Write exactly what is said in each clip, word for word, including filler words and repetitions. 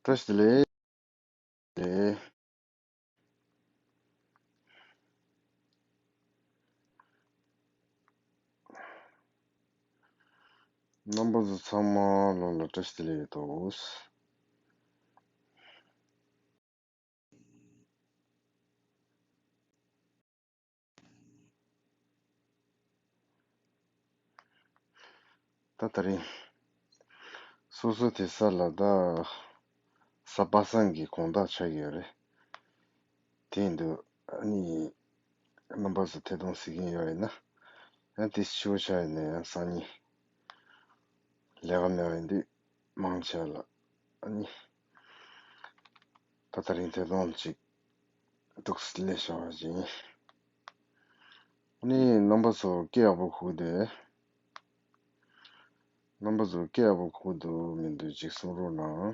བཀྲ་ཤིས་བདེ་ལེགས། རྣམ་པ་ཚོ་ཚང་མ་ལོ་ལ་བཀྲ་ཤིས་བདེ་ལེགས་ཡོད་དོ། ད་དེ་རིང་སོ་སོ་དེ་ས་ལ་ད་གཟའ་པ་སངས་ཀྱི་དགོང་དག་ཆགས་ཀྱི་ཡོད་རེད། དེ་ཡིན་དུས་ཨ་ནི་རྣམ་པ་ཚོ་ཐད་གཏོང་གཟིགས་མཁན་ཡོད་ཡིན་ན་ཡང་དེ་ཕྱི་པོ་ཆགས་ཡིན་ན་ཡང་སང་ཉིན་ལས་ཀ་མེད་པ་ཡིན་དུས་མང་ཆེ་བ་ལ་ཨ་ནི་ད་དེ་རིང་ཐད་གཏོང་ཅིག་འདུག་སླེབས་བཞག་པ་ཅིག་ཡིན། ཨ་ནི་རྣམ་པ་ཚོ་སྐད་ཡག་པོ་གོ་གི་འདུག་རྣམ་པ་ཚོ་སྐད་ཡག་པོ་གོ་གི་འདུག་མི་འདུག་ཅིག་གསུང་རོགས་གནང་།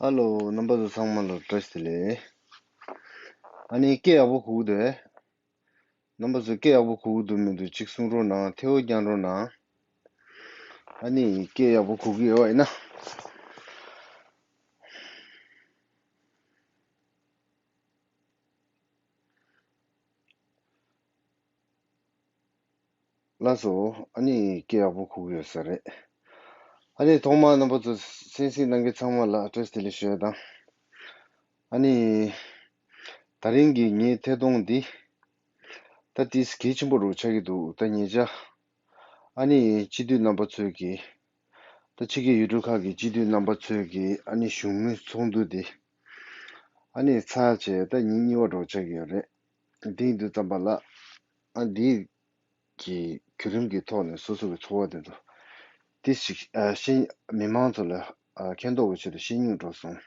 ཨ་ལོ། རྣམ་པ་ཚོ་ཚང་མ་ལ་བཀྲ་ཤིས་བདེ་ལེགས། ཨ་ནི་སྐད་ཡག་པོ་གོ་གི་འདུག་རྣམ་པ་ཚོ་སྐད་ཡག་པོ་གོ་གི་འདུག་མི་འདུག་ཅིག་གསུང་རོགས་གནང་། ཐལ་བ་རྒྱག་རོགས་གནང་། ཨ་ནི་སྐད་ཡག་པོ་གོ་གི་ཡོད་ཡིན་ན། ལགས་སོ། ཨ་ནི་སྐད་ཡག་པོ་གོ་གི་ཡོད་ས་རེད། ཨ་ནི་ཐོག་མར་རྣམ་པ་ཚོ་གསན་གཟིགས་གནང་མཁན་ཚང་མ་ལ་བཀྲ་ཤིས་བདེ་ལེགས་ཞུ་ཡ་དང་། ཨ་ནི་དེ་རིང་གི་ངའི་ཐད་གཏོང་འདི་ད་ཏིས་གལ་ཆེན་པོ་རུ་ཆགས་ཀྱི་འདུག་ད་ཉེ་ཆར་ཨ་ནི་སྤྱི་འཐུས་རྣམ་པ་ཚོས་ཀྱི་ད་ཕྱི་རྒྱལ་ཡུལ་གྲུ་ཁག་གི་སྤྱི་འཐུས་རྣམ་པ་ཚོས་ཀྱི་ཨ་ནི་བཞུགས་མོལ་ཚོགས་འདུ་འདི་ཨ་ནི་ཚར་བྱས་ད་ཉིན་གཉིས་པ་འགྲོ་ཆགས་ཀྱི་ཡོད་རེད། དེ་ཡིན་དུས་ཙམ་པ་ལ་ཨ་འདི་གི་བརྒྱུད་རིམ་གྱི་ཐོག་ནས་སོ་སོ་གི་ཚོར་བ་དེ་ཚོ་ཏིས་ཞིག་ཨ་ཤེས་མི་མང་ཚོ་ལ་ཨ་མཁྱེན་རྟོགས་ཀྱི་ཆེད་དུ་བཤད་སྙིང་འདོད་སོང་།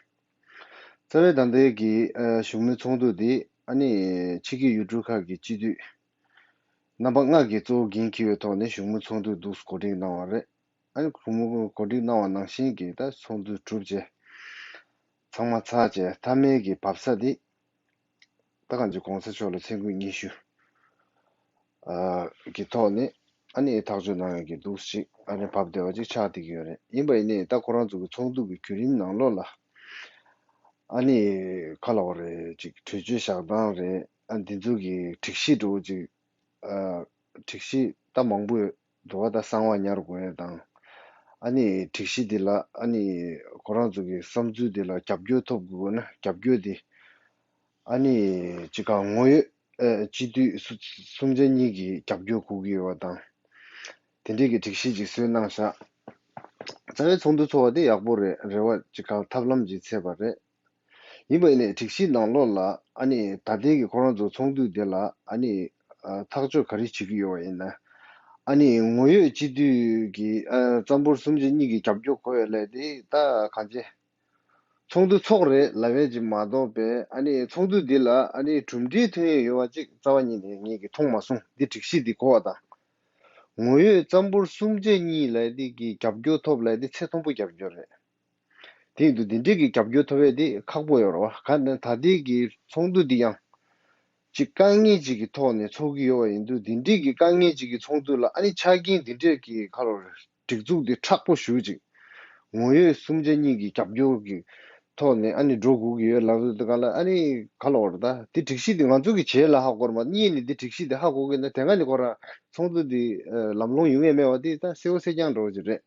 རྩ་བའི་ད་ལྟའི་གི་ཨ་བཞུགས་མོལ་ཚོགས་འདུ་འདི་ཨ་ནི་ཕྱི་རྒྱལ་ཡུལ་གྲུ་ཁག་གི་སྤྱི་འཐུས་རྣམ་པ་ལྔ་གིས་གཙོ་བོ་འགན་འཁྱེར་བའི་ཐོག་ནས་བཞུགས་མོལ་ཚོགས་འདུ་འདུག་གོ་སྒྲིག་གནང་བ་རེད། ཨ་ནི་གོ་མོ་གོ་སྒྲིག་གནང་བ་ནང་བཞིན་གྱི་ད་ཚོགས་འདུ་གྲུབ་རྗེས་ཚང་མ་ཚར་རྗེས་མཐའ་མའི་གི་བབས་ས་འདི་ད་གང་ཅི་གོང་ས་མཆོག་ལ་མཚན་དགུང་སྙན་ཞུ་ཨ་གི་ཐོག་ནས་ཨ་ནི་ཐག་གཅོད་གནང་ཡག་གི་འདུག་ཞིག་ཨ་ནི་བབས་བསྡད་པ་ཅིག་ཆགས་བསྡད་ཀྱི་ཡོད་རེད། ཡིན་པ་ཡིན་ནའི་ད་ཁོ་རང་ཚོ་གི་ཚོགས་འདུ་གི་བརྒྱུད་རིམ་ནང་ལོགས་ལ་ཨ་ནི་ག་ལབ་དགོས་རེད། ཅིག་གྲོས་ཆོད་བཞག་སྟངས་རེད། ཨ་འདི་ཚོ་གི་སྒྲིག་གཞི་འདྲ་བོ་ཅིག་ཨ་སྒྲིག་གཞི་ད་མང་པོ་ཡོད་འདུག་བ། ད་གསང་བ་ཉར་དགོས་ཡ་དང་། ཨ་ནི་སྒྲིག་གཞི་འདི་ལ་ཨ་ནི་ཁོ་རང་ཚོ་གི་བསམ་ཚུལ་འདི་ལ་རྒྱབ་སྐྱོར་ཐོབ་དགོས་ན་རྒྱབ་སྐྱོར་འདི་ཨ་ནི་ཅི་ག་ངོ་ཡོད་ཨ་སྤྱི་འཐུས་སུ་གསུམ་ཆ་གཉིས་ཀྱིས་རྒྱབ་སྐྱོར་དགོས་ཀྱི་ཡོད་པ་དང་། དེ་འདྲའི་གི་སྒྲིག་གཞི་ཅིག་བཟོས་གནང་ཤག་རྩ་བའི་ཚོགས་འདུ་ཚོགས་པ་དེ་ཡག་པོ་རེད། རེ་བ་ཅིག་ག་ཐབས་ལམ་ཅིག་འཚོལ་བ་རེད། ཡིན་པ་ཡིན་ནའི་སྒྲིག་གཞིའི་ནང་ལོགས་ལ་ཨ་ནི་ད་ལྟའི་གི་ཁོ་རང་ཚོ་ཚོགས་འདུ་དེ་ལ་ཨ་ནི་ཨ་ཐག་གཅོད་ག་རེ་བྱེད་ཀྱི་ཡོད་པ་ཡིན་ན། ཨ་ནི་ངོ་ཡོད་སྤྱི་འཐུས་ཀྱི་ཨ་རྩ་འབོར་གསུམ་ཆ་གཉིས་ཀྱི་རྒྱབ་སྐྱོར་དགོས་ཡོད་ལབ་དེ་ད་གང་ཅི། ཚོགས་འདུ་ཚོགས་རེད་ལབ་ཡས་ཅིག་མ་གཏོགས་པའི་ཨ་ནི་ཚོགས་འདུ་འདི་ལ་ཨ་ནི་གྲུབ་འབྲས་ཐོན་ཡས་ཡོད་པ་ཅིག་རྩ་བ་ཉིད་ནས་ངེད་ཀྱིས་མཐོང་མ་སོང་། འདི་སྒྲིག་གཞི་འདི་གོ་བ་དང་། ངོ་ཡོད་རྩ་འབོར་གསུམ་ཆ་གཉིས་ལབ་དེ་གི་རྒྱབ་སྐྱོར་ཐོབ་ལབ་དེ་ཚད་མཐོན་པོ་རྒྱབ་སྐྱོར་རེད། དེ་ཡིན་དུས་འདི་འདྲའི་གི་རྒྱབ་སྐྱོར་ཐོབ་ཡས་དེ་ཁག་པོ་ཡོད་རེད་བ། ག་ནས་ད་ལྟའི་གི་ཚོགས་འདུ་འདི་ཡང་ཅིག་དཀའ་ངལ་ཅིག་གི་ཐོག་ནས་ཚོགས་ཀྱི་ཡོད་པ་ཡིན་དུས། འདི་འདྲའི་གི་དཀའ་ངལ་ཅིག་གི་ཚོགས་འདུ་ལ་ཨ་ནི་ཆ་རྐྱེན་འདི་འདྲའི་གི་ཁ་ལོ་སྒྲིག་འཛུགས་འདི་མཁྲེགས་པོ་ཞེ་པོ་ཅིག་ངོ་ཡོད་གསུམ་ཆ་གཉིས་ཀྱི་རྒྱབ་སྐྱོར་གྱི་ ཐོག་ནས་ཨ་ནི་འགྲོ་དགོས་ཀྱི་ཡོད་ལབ་དུས་ག་ལ་ཨ་ནི་ག་ལ་བར་ད་དེ་སྒྲིག་གཞི་དེ་ང་ཚོ་གི་བྱེད་ལ་ཧ་གོ་ར་མ་གཉིས་ནས་དེ་སྒྲིག་གཞི་དེ་ཧ་གོ་གི་ན་དེ་སྔ་ནས་ཁོ་རང་ཚོགས་འདུ་དེ་ལམ་ལྷོང་ཡོང་ངེས་མེད་པ་དེ་ད་གསལ་བོ་གསལ་རྐྱང་འགྲོ་གི་རེད།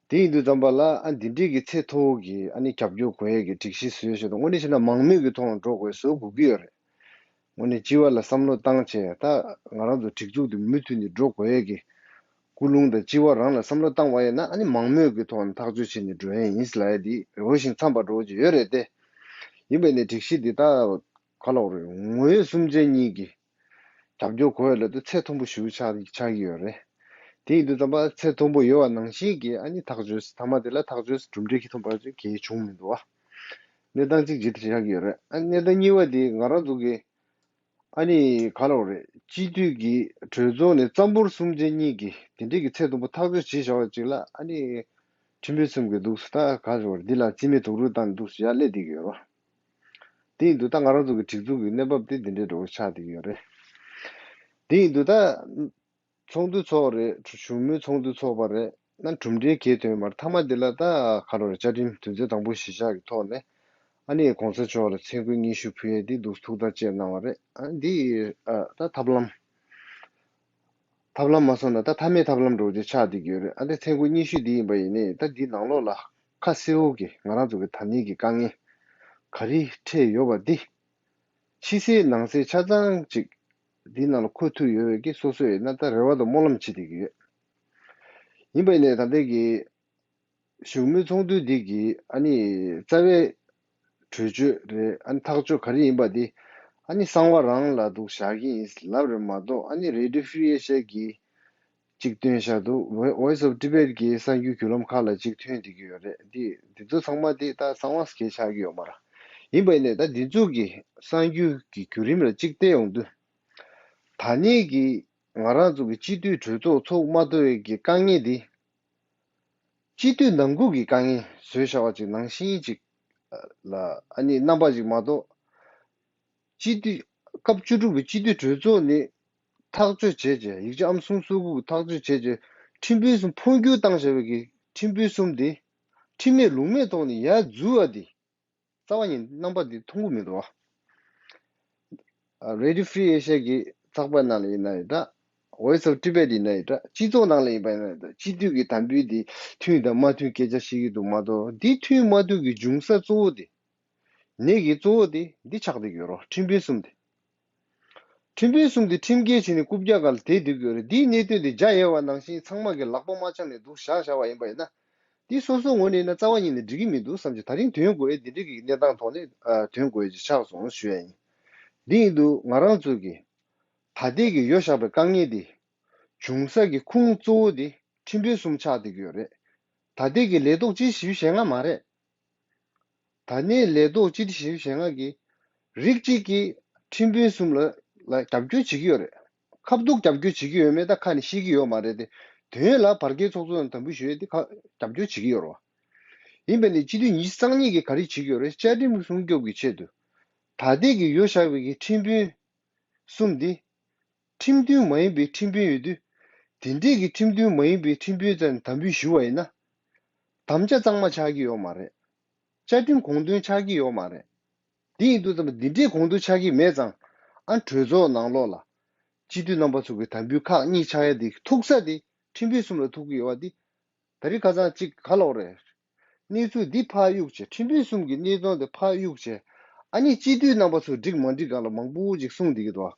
དེ་ཡིན་དུས་ཙམ་པ་ལ་ཨ་འདི་འདྲའི་གི་ཚད་མཐོ་བོ་གི་ཨ་ནི་རྒྱབ་སྐྱོར་དགོས་ཡས་ཀྱི་སྒྲིག་གཞི་བཟོས་བཞག་འདུག་དངོས་གནས་བྱས་ན་མང་མོས་ཀྱི་ཐོག་ནས་འགྲོ་དགོས་བཟོ་དགོས་ཀྱི་ཡོད་རེད། དངོས་གནས་སྤྱི་བ་ལ་བསམ་བློ་བཏང་བྱས་ད་ང་རང་ཚོ་སྒྲིག་འཛུགས་འདི་མུ་མཐུད་ནས་འགྲོ་དགོས་ཡས་ཀྱི་ཀུན་སློང་དང་སྤྱི་བ་རང་ལ་བསམ་བློ་བཏང་བ་ཡིན་ན་ཨ་ནི་མང་མོས་ཀྱི་ཐོག་ནས་ཐག་གཅོད་བྱས་ནས་འགྲོ་ཡས་ཡིན་ཟེར་ལབ་ཡས་འདི་འོས་ཤིང་འཚམས་པ་འགྲོ་གི་ཡོད་རེད་དེ། ཡིན་པས་ནས་སྒྲིག་གཞི་འདི་ད་ག་ལབ་རེད་ངོ་བོ་སུམ་ཆ་གཉིས་ཀྱི་རྒྱབ་སྐྱོར་དགོས་ཡོད་ལབ་དུས་ཚད་མཐོན་པོ་ཞེ་པོ་ཆགས་ཆགས་ཀྱི་ཡོད་རེད། དེ་ཡིན་དུས་ཙམ་པ་ཚད་མཐོན་པོ་ཡོད་པ་ནང་བཞིན་གྱི་ཨ་ནི་ཐག་གཅོད་མཐའ་མ་དེ་ལ་ཐག་གཅོད་གྲུབ་འབྲས་ཀྱི་མཐུན་པ་ཅིག་གང་ཡང་བྱུང་མི་འདུག་བ། གནས་སྟངས་གཅིག་ཇི་ལྟར་ཆགས་ཀྱི་ཡོད་རེད། ཨ་གནས་སྟངས་གཉིས་པ་དེ་ང་རང་ཚོ་གི་ཨ་ནི་ག་ལབ་རེད། སྤྱི་འཐུས་ཀྱི་གྲོས་ཚོགས་ནས་རྩ་འབོར་གསུམ་ཆ་གཉིས་ཀྱི་དེ་འདྲས་ཀྱི་ཚད་མཐོན་པོ་ཐག་གཅོད་བྱས་བཞག་པ་ཅིག་ལ་ཨ་ནི་ཁྲིམས་དཔོན་གསུམ་གྱི་འདུག་སུ་ད་ག་ལབ་རེད། འདི་ལ་རྩིས་མེད་རྡོག་རོལ་བཏང་འདུག་སུ་ཡར་སླེབས་བསྡད་ཀྱི་ཡོད་རེད། དེ་ཡིན་དུས་ད་ང་རང་ཚོ་གི་སྒྲིག་འཛུགས་ཀྱི་གནས་བབ་དེ་འདི་འདྲའི་འགྲོ་ཆགས་བསྡད་ཀྱི་ཡོད་རེད། དེ་ཡིན་དུས་ད་ཚོགས་འདུ་ཚོགས་རེད། བཞུགས་མོལ་ཚོགས་འདུ་ཚོགས་པ་རེད། ན་གྲུབ་འབྲས་གང་ཡང་ཐོན་མ་རེད། མཐའ་མ་འདི་ལ་ད་ག་ལབ་རེད། བཅའ་ཁྲིམས་དོན་ཚན་དང་པོ་གཞིར་བཞག་གི་ཐོག་ནས་ཨ་ནི་གོང་ས་མཆོག་ལ་མཚན་བཀོད་སྙན་ཞུ་ཕུལ་ཡས་དེ་འདུག་ཐུགས་ཐག་བཅད་གནང་བ་རེད། ཨ་འདི་ཨ་ད་ཐབས་ལམ་ཐབས་ལམ་མ་སོང་ན་ད་མཐའ་མའི་ཐབས་ལམ་འགྲོ་རྒྱུ་ཆགས་བསྡད་ཀྱི་ཡོད་རེད། ཨ་འདི་མཚན་བཀོད་སྙན་ཞུ་འདི་ཡིན་པ་ཡིན་ནའི་ད་འདི་ནང་ལོགས་ལ་ཁ་གསལ་བོ་གི་ང་རང་ཚོ་གི་ད་ནས་ཀྱི་དཀའ་ངལ་ག་རེ་འཕྲད་ཡོད་པ་འདི། ཕྱི་གསལ་ནང་གསལ་ཆ་ཚང་ཅིག་འདི་ནང་ལ་འཁོད་ཐུབ་ཡོད་པའི་གི་སོ་སོ་ཡིན་ན་ད་རེ་བ་དང་སྨོན་ལམ་བྱེད་བསྡད་ཀྱི་ཡོད། ཡིན་པ་ཡིན་ནའི་ད་ལྟའི་གི་བཞུགས་མོལ་ཚོགས་འདུ་འདི་གི་ཨ་ནི་རྩ་བའི་གྲོས་ཆོད་རེད། ཨ་ནི་ཐག་གཅོད་ག་རེ་ཡིན་པ་འདི་ཨ་ནི་གསང་བ་རང་ལ་འདུག་བཞག་གི་ཡིན་ལབ་རེད་མ་གཏོགས་ཨ་ནི་Radio Free Asia གི་གཅིག་བཏོན་བཞག་འདུག Voice of Tibet གི་གསར་འགྱུར་བརྒྱུད་ལམ་ཁག་ལ་གཅིག་ཐོན་བསྡད་ཀྱི་ཡོད་རེད། འདི་འདི་ཚོ་ཚང་མ་དེ་ད་གསང་བ་སྐད་ཆགས་ཀྱི་ཡོད་མ་རེད། ཡིན་པ་ཡིན་ནའི་ད་འདི་ཚོ་གི་གསར་འགྱུར་གྱི་བརྒྱུད་རིམ་ལ་གཅིག་བལྟས་ཡོང་དུས། ད་ནས་ཀྱི་ང་རང་ཚོ་གི་སྤྱི་འཐུས་གྲོས་ཚོགས་ཚོགས་མ་ཐུབ་པའི་གི་དཀའ་ངལ་འདི། སྤྱི་འཐུས་ནང་ཁུལ་གྱི་དཀའ་ངལ་བཟོས་བཞག་པ་ཅིག་ནང་བཞིན་ཅིག་ལ་ཨ་ནི་རྣམ་པ་ཅིག་མ་གཏོགས། སྤྱི་འཐུས་སྐབས་བཅུ་དྲུག་གི་སྤྱི་འཐུས་གྲོས་ཚོགས་ནས་ཐག་གཅོད་བྱས་རྗེས་ཡིག་ཆ་ཨང་གསུམ་སོ་དགུ་གི་ཐག་གཅོད་བྱས་རྗེས་ཁྲིམས་དཔོན་གསུམ་འཕོ་འགྱུར་བཏང་བཞག་པའི་གི་ཁྲིམས་དཔོན་གསུམ་དེ་ཁྲིམས་མེད་ལུགས་མེད་ཐོག་ནས་ཡར་འཛུལ་བ་དེ་རྩ་བ་ཉིད་རྣམ་པ་འདི་མཐོང་གི་མི་འདུག་བ། Radio Free Asia གི་ཚགས་པར་ནང་ལ་ཡིན་ན་ཡིན་འདྲ། Voice of Tibet ཡིན་ན་ཡིན་འདྲ། སྤྱི་ཚོགས་ནང་ལ་ཡིན་པ་ཡིན་ན་ཡིན་འདྲ། སྤྱི་འཐུས་ཀྱི་དམ་འབུལ་འདི་མཐུན་དང་མ་མཐུན་སྐད་ཆ་བཤད་ཀྱི་འདུག་མ་གཏོགས་འདི་མཐུན་མ་མཐུན་གྱི་འབྱུང་ས་གཙོ་བོ་དེ། ནད་ཀྱི་གཙོ་བོ་དེ་འདི་ཆགས་བསྡད་ཀྱི་ཡོད་རེད། ཁྲིམས་དཔོན་གསུམ་དེ། ཁྲིམས་དཔོན་གསུམ་དེ་ཁྲིམས་འགལ་བྱས་ནས་རྐུབ་བཀྱག་སྒང་ལ་བསྡད་སྡོད་ཀྱི་ཡོད་རེད། འདིའི་གནད་དོན་དེ་རྒྱ་ཡལ་བ་ནང་བཞིན་ཚང་མ་གི་ལག་པ་མ་འཆང་ནས་འདུག་བཞག་བཞག་པ་ཡིན་པ་ཡིན་ན། འདི་སོ་སོའི་ངོས་ནས་ཡིན་ན་རྩ་བ་ཉིད་ནས་འགྲིག་གི་མི་འདུག་བསམ་གྱི་ད་རིང་དོན་དགོས་ཡས་འདི་འདྲ་གི་གནས་སྟངས་ཐོག་ནས་ཨ་དོན་དགོས་ཡས་ཅིག་ཆགས་སོང་ཞུ་ཡ་ཡིན། འདི་ཡིན་དུས་ང་རང་ཚོ་གི་ད་ལྟའི་གི་ཡོད་བཞག་པའི་དཀའ་ངལ་འདི་བྱུང་ས་གི་ཁུངས་གཙོ་བོ་འདི་ཁྲིམས་དཔོན་གསུམ་ཆགས་བསྡད་ཀྱི་ཡོད་རེད། ད་ལྟའི་གི་ལས་ཐོག་སྤྱི་ཞིབ་བྱེད་མཁན་མ་རེད། ད་ནས་ལས་ཐོག་སྤྱི་འཐུས་ཞིབ་བྱེད་མཁན་གྱིས་རིགས་གཅིག་གིས་ཁྲིམས་དཔོན་གསུམ་ལ་ལ་རྒྱབ་སྐྱོར་བྱེད་ཀྱི་ཡོད་རེད། ཁ་ཐུག་རྒྱབ་སྐྱོར་བྱེད་ཀྱི་ཡོད་མེད་ད་ཁ་ནས་ཤེས་ཀྱི་ཡོད་མ་རེད་དེ། དོན་ལ་བར་བརྒལ་ཚོགས་གཙོ་དང་དམ་འབུལ་ཞུ་ཡས་དེ་ཁ་རྒྱབ་སྐྱོར་བྱེད་ཀྱི་ཡོད་རེད་བ། ཡིན་པ་ནི་སྤྱི་འཐུས་ཉི་ཤུ་རྩ་གཉིས་ཀྱིས་ག་རེ་བྱེད་ཀྱི་ཡོད་རེད། བཅའ་ཁྲིམས་སྲུང་སྐྱོབ་ཀྱི་ཆེད་དུ་ད་ལྟའི་གི་ཡོད་བཞག་པའི་གི་ཁྲིམས་དཔོན་གསུམ་འདི། ཁྲིམས་མཐུན་མ་ཡིན་པའི་ཁྲིམས་དཔོན་ཡོད་དུས། དེ་འདྲས་ཀྱི་ཁྲིམས་མཐུན་མ་ཡིན་པའི་ཁྲིམས་དཔོན་ཚོ་ནས་དམ་འབུལ་ཞུ་བ་ཡིན་ན། དམ་བཅའ་གཙང་མ་ཆགས་ཀྱི་ཡོད་མ་རེད། བཅའ་ཁྲིམས་དགོངས་དོན་ཆགས་ཀྱི་ཡོད་མ་རེད། དེ་ཡིན་དུས་ཙམ་པ་འདི་འདྲས་དགོངས་དོན་ཆགས་ཀྱི་མེད་ཙང་། ཨ་གྲོས་ཚོགས་ནང་ལོགས་ལ། སྤྱི་འཐུས་རྣམ་པ་ཚོ་གི་དམ་འབུལ་ཁག་གཉིས་ཆགས་ཡ་དེ་ཐུག་ས་དེ་ཁྲིམས་དཔོན་གསུམ་ལ་ཐུག་གི་ཡོད་པ་འདི། ད་རེས་ཁ་སང་གཅིག་ག་ལབ་རེད། གནས་ཚུལ་འདི་ཕར་གཡུག་བྱས། ཁྲིམས་དཔོན་གསུམ་གྱི་གནད་དོན་དེ་ཕར་གཡུག་བྱས། ཨ་ནི་སྤྱི་འཐུས་རྣམ་པ་ཚོ་འགྲིག་མ་འགྲིག་སྒང་ལ་མང་པོ་ཅིག་གསུངས་བསྡད་ཀྱི་འདུག་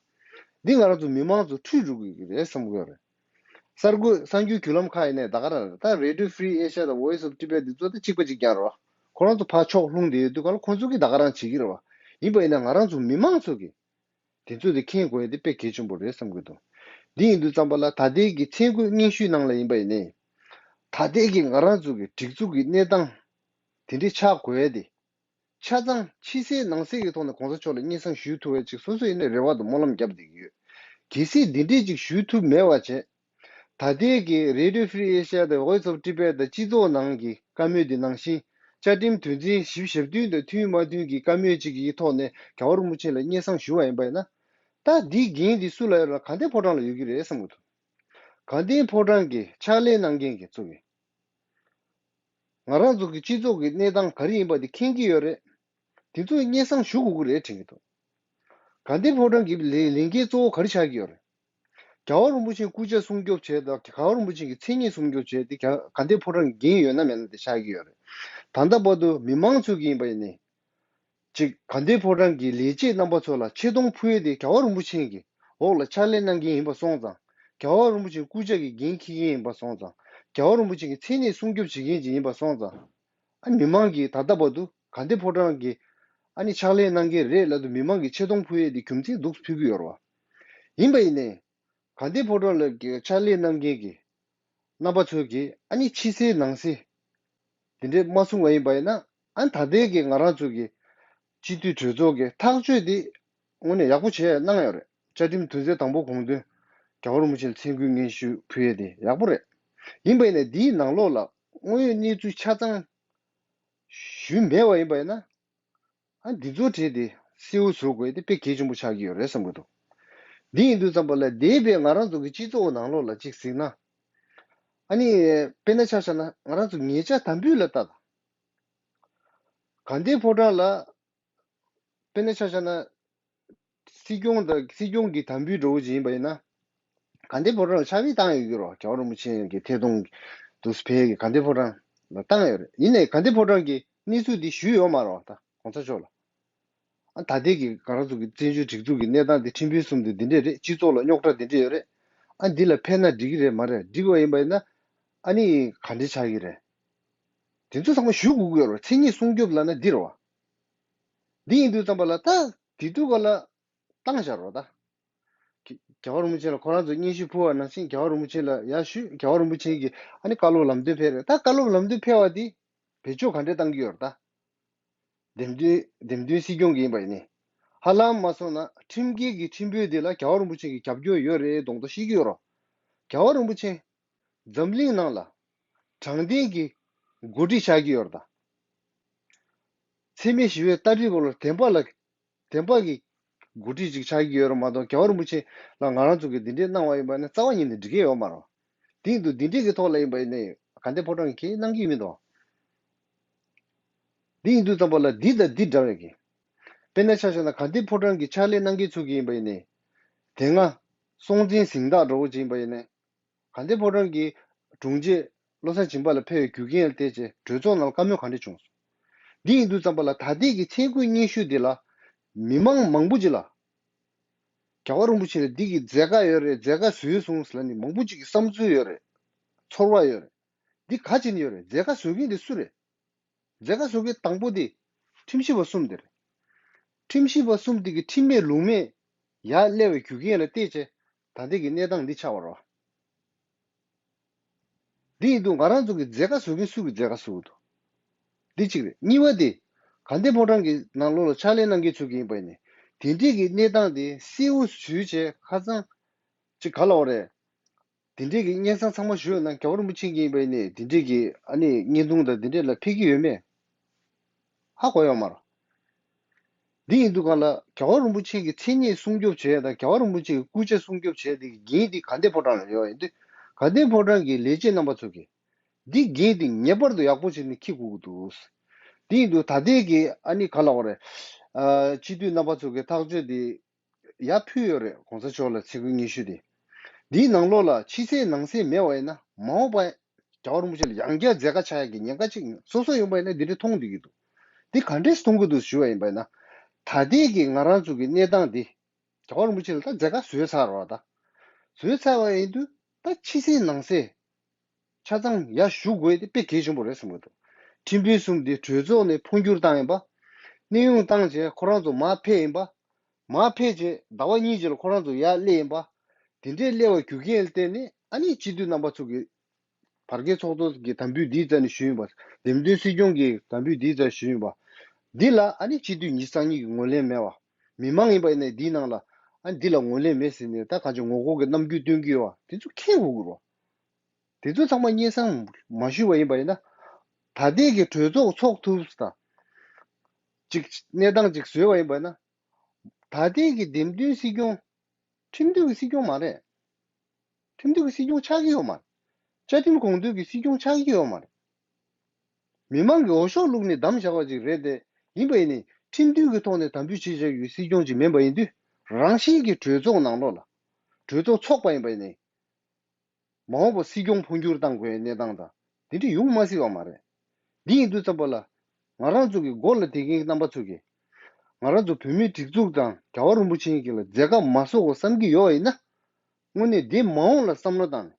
འདི་ང་རང་ཚོ་མི་མང་ཚོ་འཁྲུལ་འགྲོ་གི་རེད་བསམ་གྱི་ཡོད་རེད། གསར་འགོད་གསར་འགྱུར་བརྒྱུད་ལམ་ཁག་ཡིན་ནའི་ད་ག་རང་རེད། ད་Radio Free Asia དང་Voice of Tibet འདི་ཚོ་ད་གཅིག་པ་གཅིག་རྐྱང་རེད་བ། ཁོ་རང་ཚོ་ཕར་ཕྱོགས་ལྷུང་བསྡད་ཡོད་དུས་ག་ལ་ཁོ་ཚོ་གིས་ད་ག་རང་བྱེད་ཀྱི་རེད་བ། ཡིན་པ་ཡིན་ན་ང་རང་ཚོ་མི་མང་ཚོ་གིས། དེ་ཚོ་དེ་མཁྱེན་དགོས་ཡ་དེ་དཔེ་གལ་ཆེན་པོ་རེད་བསམ་གྱི་འདུག་འདི་ཡིན་དུས་ཙམ་པ་ལ་ད་ལྟའི་གི་མཚན་བཀོད་སྙན་ཞུའི་ནང་ལ་ཡིན་པ་ཡིན་ནའི། ད་ལྟའི་གི་ང་རང་ཚོ་གི་སྒྲིག་འཛུགས་ཀྱི་གནས་སྟངས་དེ་འདྲའི་ཆགས་དགོས་ཡ་དེ། ཆ་ཚང་ཕྱི་གསལ་ནང་གསལ་གྱི་ཐོག་ནས་གོང་ས་མཆོག་ལ་སྙན་སེང་ཞུ་ཐུབ་པ་ཅིག་སོ་སོ་ཡིན་ནའི་རེ་བ་དང་སྨོན་ལམ་བརྒྱབ་བསྡད་ཀྱི་ཡོད། གལ་སྲིད་འདི་འདྲས་ཅིག་ཞུ་ཐུབ་མེད་པ་བྱས། ད་ལྟའི་གི་Radio Free Asia དང་Voice of Tibet དང་སྤྱི་ཚོགས་ནང་གི་བཀའ་མོལ་འདི་ནང་བཞིན་བཅའ་ཁྲིམས་དོན་ཚན་བཞི་བཅུ་ཞེ་བདུན་དང་མཐུན་མ་མཐུན་གྱི་བཀའ་མོལ་གཅིག་གི་ཐོག་ནས་རྒྱལ་བ་རིན་པོ་ཆེ་ལ་སྙན་སེང་ཞུ་བ་ཡིན་པ་ཡིན་ན། ད་འདིའི་འགན་འདི་སུ་ལ་ཡོད་ལ་ག་འདྲའི་ཕོ་བྲང་ལ་ཡོད་ཀྱི་རེད་བསམ་གྱི་འདུག་ག་འདྲའི་ཕོ་བྲང་གི་ཕྱག་ལས་གནང་མཁན་གྱི་ཚོ་གི། ང་རང་ཚོ་གི་སྤྱི་ཚོགས་ཀྱི་གནས་སྟངས་ག་རེ་ཡིན་པ་དེ་མཁྱེན་གྱི་ཡོད་རེད། དེ་ཚོ་སྙན་སེང་ཞུ་དགོས་ཀྱི་རེད་དྲན་གྱི་འདུག་དགའ་ལྡན་ཕོ་བྲང་གི་ལས་ལས་འགན་གཙོ་བོ་ག་རེ་ཆགས་ཀྱི་ཡོད་རེད། རྒྱལ་བ་རིན་པོ་ཆེའི་སྐུ་ཕྱྭ་སྲུང་སྐྱོབ་བྱས་དང་རྒྱལ་བ་རིན་པོ་ཆེ་གི་མཚན་ཉིད་སྲུང་སྐྱོབ་བྱས་ཏེ་རྒྱ་དགའ་ལྡན་ཕོ་བྲང་གི་འགན་ཡོད་ན་མེད་ན་དེ་ཆགས་ཀྱི་ཡོད་རེད། ད་ལྟ་བར་དུ་མི་མང་ཚོས་ཀྱི་ཡིན་པ་ཡིན་ནའི། གཅིག་དགའ་ལྡན་ཕོ་བྲང་གི་ལས་བྱེད་རྣམ་པ་ཚོ་ལ་ཆེ་མཐོང་ཕུལ་ཡས་དེ་རྒྱལ་བ་རིན་པོ་ཆེ་གི་འོག་ལ་ཕྱག་ལས་གནང་མཁན་ཡིན་པ་སོང་ཙང་། རྒྱལ་བ་རིན་པོ་ཆེའི་སྐུ་ཕྱྭ་གི་འགན་འཁྱེར་མཁན་ཡིན་པ་སོང་ཙང་། རྒྱལ་བ་རིན་པོ་ཆེ་གི་མཚན་ཉིད་སྲུང་སྐྱོབ་བྱེད་མཁན་ཅིག་ཡིན་པ་སོང་ཙང་། ཨ་མི་མང་གིས་ད་ལྟ་བར་དུ་དགའ་ལྡན་ཕོ་བྲང་གི་ཨ་ནི་ཕྱག་ལས་གནང་མཁན་རེད་ལབ་དུས་མི་མང་གིས་ཆེ་མཐོང་ཕུལ་ཡས་དེ་རྒྱུ་མཚན་འདུག་ཕུལ་གྱི་ཡོད་རེད་བ། ཡིན་པ་ཡིན་ནའི། དགའ་ལྡན་ཕོ་བྲང་ལ་གི་ཕྱག་ལས་གནང་མཁན་གྱི་རྣམ་པ་ཚོས་ཀྱིས་ཨ་ནི་ཕྱི་གསལ་ནང་གསལ་དེ་འདྲས་མ་གསུང་བ་ཡིན་པ་ཡིན་ན། ཨ་ད་ལྟའི་གི་ང་རང་ཚོ་གི་སྤྱི་འཐུས་གྲོས་ཚོགས་ཀྱི་ཐག་གཅོད་དེ་དངོས་གནས་ཡག་པོ་བྱས་གནང་ཡོད་རེད། བཅའ་ཁྲིམས་དོན་ཚན་དང་པོ་དགོངས་དོན་རྒྱལ་བ་རིན་པོ་ཆེ་ལ་མཚན་བཀུར་སྙན་ཞུ་ཕུལ་ཡས་དེ་ཡག་པོ་རེད། ཡིན་པ་ཡིན་ནའི་འདིའི་ནང་ལོགས་ལ་དངོས་ཡོད་གནས་ཚུལ་ཆ་ཚང་ཞུས་མེད་པ་ཡིན་པ་ཡིན་ན། ཨ་འདི་ཚོ་བྲིས་ཏེ་གསལ་བོ་བཟོ་དགོས་དེ་དཔེ་གལ་ཆེན་པོ་ཆགས་ཀྱི་ཡོད་རེད་བསམ་གྱི་འདུག་འདི་ཡིན་དུས་ཙམ་པ་ལ་འདས་པའི་ང་རང་ཚོ་གི་སྤྱི་ཚོགས་ནང་ལོགས་ལ་གཅིག་གཟིགས་ན། ཨ་ནི་དཔེར་ན་ཆ་བཞག་ན་ང་རང་ཚོ་ཉེ་ཆར་དམ་འབུལ་ལ་ལྟ་དང་། དགའ་ལྡན་ཕོ་བྲང་ལ་དཔེར་ན་ཆ་བཞག་ན། སྲིད་སྐྱོང་དང་སྲིད་སྐྱོང་གི་དམ་འབུལ་འདྲ་བོ་ཅིག་ཡིན་པ་ཡིན་ན། དགའ་ལྡན་ཕོ་བྲང་ལ་ཕྱག་དཔེ་བཏང་ཡོད་ཀྱི་རོ། རྒྱལ་བ་རིན་པོ་ཆེ་གི་ཐད་གཏོང་དུ་ཕེབས་ཀྱི་དགའ་ལྡན་ཕོ་བྲང་ལ་བཏང་ཡོད་རེད། ཡིན་ནའི་དགའ་ལྡན་ཕོ་བྲང་གི་གནས་ཚུལ་འདི་ཞུས་ཡོད་མ་རེད་བ། ད་གོང་ས་མཆོག་ལ། ཨ་ད་ལྟའི་གི་ང་རང་ཚོ་གི་བཙན་བྱོལ་སྒྲིག་འཛུགས་ཀྱི་གནས་སྟངས་འདི་ཁྲིམས་དཔོན་གསུམ་དེ་འདི་འདྲས་རེད། སྤྱི་ཚོགས་ལ་རྙོག་དྲ་འདི་འདྲས་ཡོད་རེད། ཨ་འདི་ལ་ཕན་ན་འགྲིག་གི་རེད་མ་རེད། འགྲིག་པ་ཡིན་པ་ཡིན་ན་ཨ་ནི་ག་འདྲས་ཆགས་ཀྱི་རེད། དེ་ཚོ་ཚང་མ་ཞུ་དགོས་ཀྱི་ཡོད་རེད། མཚན་ཉིད་སྲུང་སྐྱོབ་ལབ་ན་འདི་རེད་བ། འདི་ཡིན་དུས་ཙམ་པ་ལ་ད་དེ་དུས་ག་ལ་བཏང་བཞག་རོགས་ད། རྒྱལ་བ་རིན་པོ་ཆེ་ལ་ཁོ་རང་ཚོ་སྙན་ཞུ་ཕུལ་བ་ནང་བཞིན་རྒྱལ་བ་རིན་པོ་ཆེ་ལ་ཡར་ཞུས། རྒྱལ་བ་རིན་པོ་ཆེ་གིས་ཨ་ནི་བཀའ་སློབ་ལམ་སྟོན་ཕེབས་རེད། ད་བཀའ་སློབ་ལམ་སྟོན་ཕེབས་པ་འདི་བེད་སྤྱོད་ག་འདྲས་བཏང་གི་ཡོད་རེད་ད། འདེམས་ཐོན་འདེམས་ཐོན་སྲིད་སྐྱོང་གི་ཡིན་པ་ཡིན་ནི། ཧ་ལམ་མ་སོང་ན་ཁྲིམས་འགལ་གྱི་ཁྲིམས་དཔོན་འདི་ལ་རྒྱལ་བ་རིན་པོ་ཆེ་གི་རྒྱབ་སྐྱོར་ཡོད་རེད་གདོང་ཐོག་ཤེས་ཀྱི་ཡོད་རོ། རྒྱལ་བ་རིན་པོ་ཆེ་འཛམ་གླིང་ནང་ལ་དྲང་བདེན་གྱི་འགོ་ཁྲིད་ཆགས་ཀྱི་ཡོད་རེད་ད། འཚེ་མེད་ཞི་བའི་ལྟ་གྲུབ་སྐོར་ལ་བདེན་པ་ལ་བདེན་པ་གི་འགོ་ཁྲིད་ཅིག་ཆགས་ཀྱི་ཡོད་རེད་མ་གཏོགས། རྒྱལ་བ་རིན་པོ་ཆེ་ལ་ང་རང་ཚོ་གིས་འདི་འདྲས་གནང་བ་ཡིན་པ་ཡིན་ན་རྩ་བ་ཉིད་ནས་འགྲིག་གི་ཡོད་མ་རེད། དེ་ཡིན་དུས་འདི་འདྲས་ཀྱི་ཐོག་ལ་ཡིན་པ་ཡིན་ནའི་དགའ་ལྡན་ཕོ་བྲང་གིས་གནང་གི་མི་འདུག་འདི་ཡིན་དུས་ཙམ་པ་ལ་འདི་དང་འདི་འདྲ་བའི་གི། དཔེར་ན་ཆ་བཞག་ན་དགའ་ལྡན་ཕོ་བྲང་གི་ཕྱག་ལས་གནང་མཁན་ཚོ་གི་ཡིན་པ་ཡིན་ནའི། དེ་སྔ་སྲོང་བཙན་གཟེངས་རྟགས་འདྲ་བོ་ཅིག་ཡིན་པ་ཡིན་ནའི། དགའ་ལྡན་ཕོ་བྲང་གི་དྲུང་ཆེ་བློ་བཟང་སྦྱིན་པ་ལགས་ཕེབས་པའི་རྒྱུ་རྐྱེན་ལ་བལྟས་རྗེས་གྲོས་ཚོགས་ནང་ལ་བཀའ་མོལ་ག་འདྲ་བྱུང་སོང་། འདི་ཡིན་དུས་ཙམ་པ་ལ་ད་ལྟའི་གི་མཚན་བཀུར་སྙན་ཞུ་འདི་ལ་མི་མང་མང་པོ་ཅིག་ལ། རྒྱལ་བ་རིན་པོ་ཆེ་ལ་འདི་གི་མཛད་དཀའ་ཡོད་རེད། མཛད་དཀའ་བཟོས་སོང་ཟེར་ལབ་ནས་མང་པོ་ཅིག་གི་བསམ་ཚུལ་ཡོད་རེད། ཚོར་བ་ཡོད་རེད། འདི་ག་བྱས་ནས་ཡོད་རེད། མཛད་དཀའ་བཟོ་མཁན་དེ་སུ་རེད། མཛད་དཀའ་བཟོ་མཁན་དང་པོ་དེ་ཁྲིམས་ཞིབ་པ་གསུམ་དེ་རེད། ཁྲིམས་ཞིབ་པ་གསུམ་དེ་གི་ཁྲིམས་མེད་ལུགས་མེད་ཡར་སླེབས་པའི་རྒྱུ་རྐྱེན་ལ་བལྟས་བྱས་ད་ལྟའི་གི་གནས་སྟངས་འདི་ཆགས་པ་རེད་བ། འདི་ཡིན་དུས་ང་རང་ཚོ་གི་མཛད་དཀའ་བཟོ་མཁན་སུ་གི་མཛད་དཀའ་བཟོ་གི་འདུག་འདི་གཅིག་རེད། གཉིས་པ་དེ་དགའ་ལྡན་ཕོ་བྲང་གི་ནང་ལོགས་ལ་ཕྱག་ལས་གནང་མཁན་ཚོ་གི་ཡིན་པ་ཡིན་ནའི་དེ་འདྲའི་གི་གནས་སྟངས་དེ་གསལ་བོ་ཞུས་བྱས་ཁ་སང་ཅིག་ག་ལབ་དགོས་རེད། དེ་འདྲའི་གི་སྙན་སེང་ཚང་མ་ཞུས་ན་རྒྱལ་བ་རིན་པོ་ཆེ་གི་ཡིན་པ་ཡིན་ནའི་དེ་འདྲའི་གི་ཨ་ནི་བརྙན་ཐུང་དང་དེ་འདྲའི་ལ་ཕེབས་ཀྱི་ཡོད་མེད། ཧ་གོ་ཡོད་མ་རེད། འདི་ཡིན་དུས་གང་ལ་རྒྱལ་བ་རིན་པོ་ཆེ་གི་མཚན་ཉིད་སྲུང་སྐྱོབ་བྱས་དང་རྒྱལ་བ་རིན་པོ་ཆེ་གི་སྐུ་ཕྱྭ་སྲུང་སྐྱོབ་བྱས་དེ་གི་འགན་འདི་དགའ་ལྡན་ཕོ་བྲང་ལ་ཡོད་ཡིན་དུས་དགའ་ལྡན་ཕོ་བྲང་གི་ལས་བྱེད་རྣམ་པ་ཚོ་གིས་འདི་འགན་འདི་ངེས་པར་དུ་ཡག་པོ་བྱས་ནས་འཁྱེར་དགོས་ཀྱི་འདུག་འདི་ཡིན་དུས་ད་ལྟའི་གི་ཨ་ནི་ག་ལབ་དགོས་རེད། ཨ་སྤྱི་འཐུས་རྣམ་པ་ཚོ་གི་ཐག་གཅོད་འདི་ཡར་ཕུལ་ཡོད་རེད། གོང་ས་མཆོག་ལ་ཚིག་ཁུ་ཉི་ཤུ་དེ། འདིའི་ནང་ལོགས་ལ་ཕྱི་གསལ་ནང་གསལ་མེད་པ་ཡིན་ན་མ་འོངས་པ་རྒྱལ་བ་རིན་པོ་ཆེ་ལ་ཡང་བསྐྱར་མཛད་དཀའ་ཆགས་ཡག་གི་ཉེན་ཁ་ཅིག་སོ་སོ་ཡོང་པ་ཡིན་ན་འདི་འདྲ་མཐོང་བསྡད་ཀྱི་འདུག་འདི་ག་འདྲས་མཐོང་གི་འདུག་ཞུ་བ་ཡིན་པ་ཡིན་ན། ད་ལྟའི་གི་ང་རང་ཚོ་གི་གནས་སྟངས་འདི་རྒྱལ་བ་རིན་པོ་ཆེ་ལ་ད་མཛད་དཀའ་བཟོས་ཚར་བ་ད། བཟོས་ཚར་བ་ཡིན་དུས་ད་ཕྱི་གསལ་ནང་གསལ། ཆ་ཚང་ཡར་ཞུ་དགོས་དེ་དཔེ་གལ་ཆེན་པོ་རེད་བསམ་གྱི་འདུག་ཁྲིམས་དཔོན་གསུམ་དེ་གྲོས་ཚོགས་ནས་འཕོ་འགྱུར་བཏང་ཡིན་པ། གནས་དབྱུང་བཏང་རྗེས་ཁོ་རང་ཚོ་མར་ཕེབས་ཡིན་པ། མར་ཕེབས་རྗེས་ཟླ་བ་གཉིས་རྗེས་ལ་ཁོ་རང་ཚོ་ཡར་སླེབས་ཡིན་པ། དེ་འདྲའི་སླེབས་པའི་རྒྱུ་རྐྱེན་ལ་བརྟེན་ནས་ཨ་ནི་སྤྱི་འཐུས་རྣམ་པ་ཚོ་གིས་བར་བརྒལ་ཚོགས་གཙོ་གི་དམ་འབུལ་འདིའི་རྩ་ནས་ཞུས་ཡིན་པ། འདེམས་ཐོན་སྲིད་སྐྱོང་གི་དམ་འབུལ་འདིའི་རྩ་ཞུས་ཡིན་པ། འདི་ལ་ཨ་ནི་སྤྱི་འཐུས་ཉི་ཤུ་རྩ་གཉིས་ཀྱིས་ངོས་ལེན་མེད་པ། མི་མང་ཡིན་པ་ཡིན་ནའི་འདིའི་ནང་ལ་ཨ་ནི་འདི་ལ་ངོས་ལེན་མེད་ཟེར་ནས་ད་གང་ཅི་ངོ་རྒོལ་གྱི་རྣམ་འགྱུར་སྟོན་གྱི་ཡོད་པ་དེ་ཚོ་མཁྱེན་དགོས་ཀྱི་རེད། དེ་ཚོ་ཚང་མ་སྙན་སེང་མ་ཞུས་པ་ཡིན་པ་ཡིན་ན། ད་ལྟའི་གི་གྲོས་ཚོགས་ཚོགས་ཐུབ་དང་། ཅིག་གནས་སྟངས་ཅིག་བཟོས་པ་ཡིན་པ་ཡིན་ན། ད་ལྟའི་གི་འདེམས་ཐོན་སྲིད་སྐྱོང་། ཁྲིམས་མཐུན་གྱི་སྲིད་སྐྱོང་མ་རེད། ཁྲིམས་མཐུན་གྱི་སྲིད་སྐྱོང་ཆགས་ཀྱི་ཡོད་མ་རེད། བཅའ་ཁྲིམས་དགོངས་དོན་གྱི་སྲིད་སྐྱོང་ཆགས་ཀྱི་ཡོད་མ་རེད། མི་མང་གི་འོས་ཤོག་བླུགས་ནས་བདམས་བཞག་པ་ཅིག་རེད་དེ། ཡིན་པ་ཡིན་ནའི་ཁྲིམས་མཐུན་གྱི་ཐོག་ནས་དམ་འབུལ་བྱེད་བཞག་ཡོད་སྲིད་སྐྱོང་ཅིག་མིན་པ་ཡིན་དུས། རང་བཞིན་གྱི་གྲོས་ཚོགས་ནང་ལོགས་ལ། གྲོས་ཚོགས་ཚོགས་པ་ཡིན་པ་ཡིན་ནའི། མ་འོངས་པ་སྲིད་སྐྱོང་འཕོ་འགྱུར་བཏང་དགོས་ཡའི་གནས་སྟངས་དང་། དེ་འདྲ་ཡོང་མ་སྲིད་པ་མ་རེད། འདི་ཡིན་དུས་ཙམ་པ་ལ། ང་རང་ཚོ་གི་མགོ་ལ་བསྡད་མཁན་རྣམ་པ་ཚོ་གིས། ང་རང་ཚོ་བོད་མིའི་སྒྲིག་འཛུགས་དང་རྒྱལ་བ་རིན་པོ་ཆེ་གིས་ལ་མཛད་ཁ་མ་བཟོ་དགོས་བསམ་གྱི་ཡོད་པ་ཡིན་ན། དངོས་གནས་འདི་མ་འོངས་ལ་བསམ་བློ་བཏང་ནས།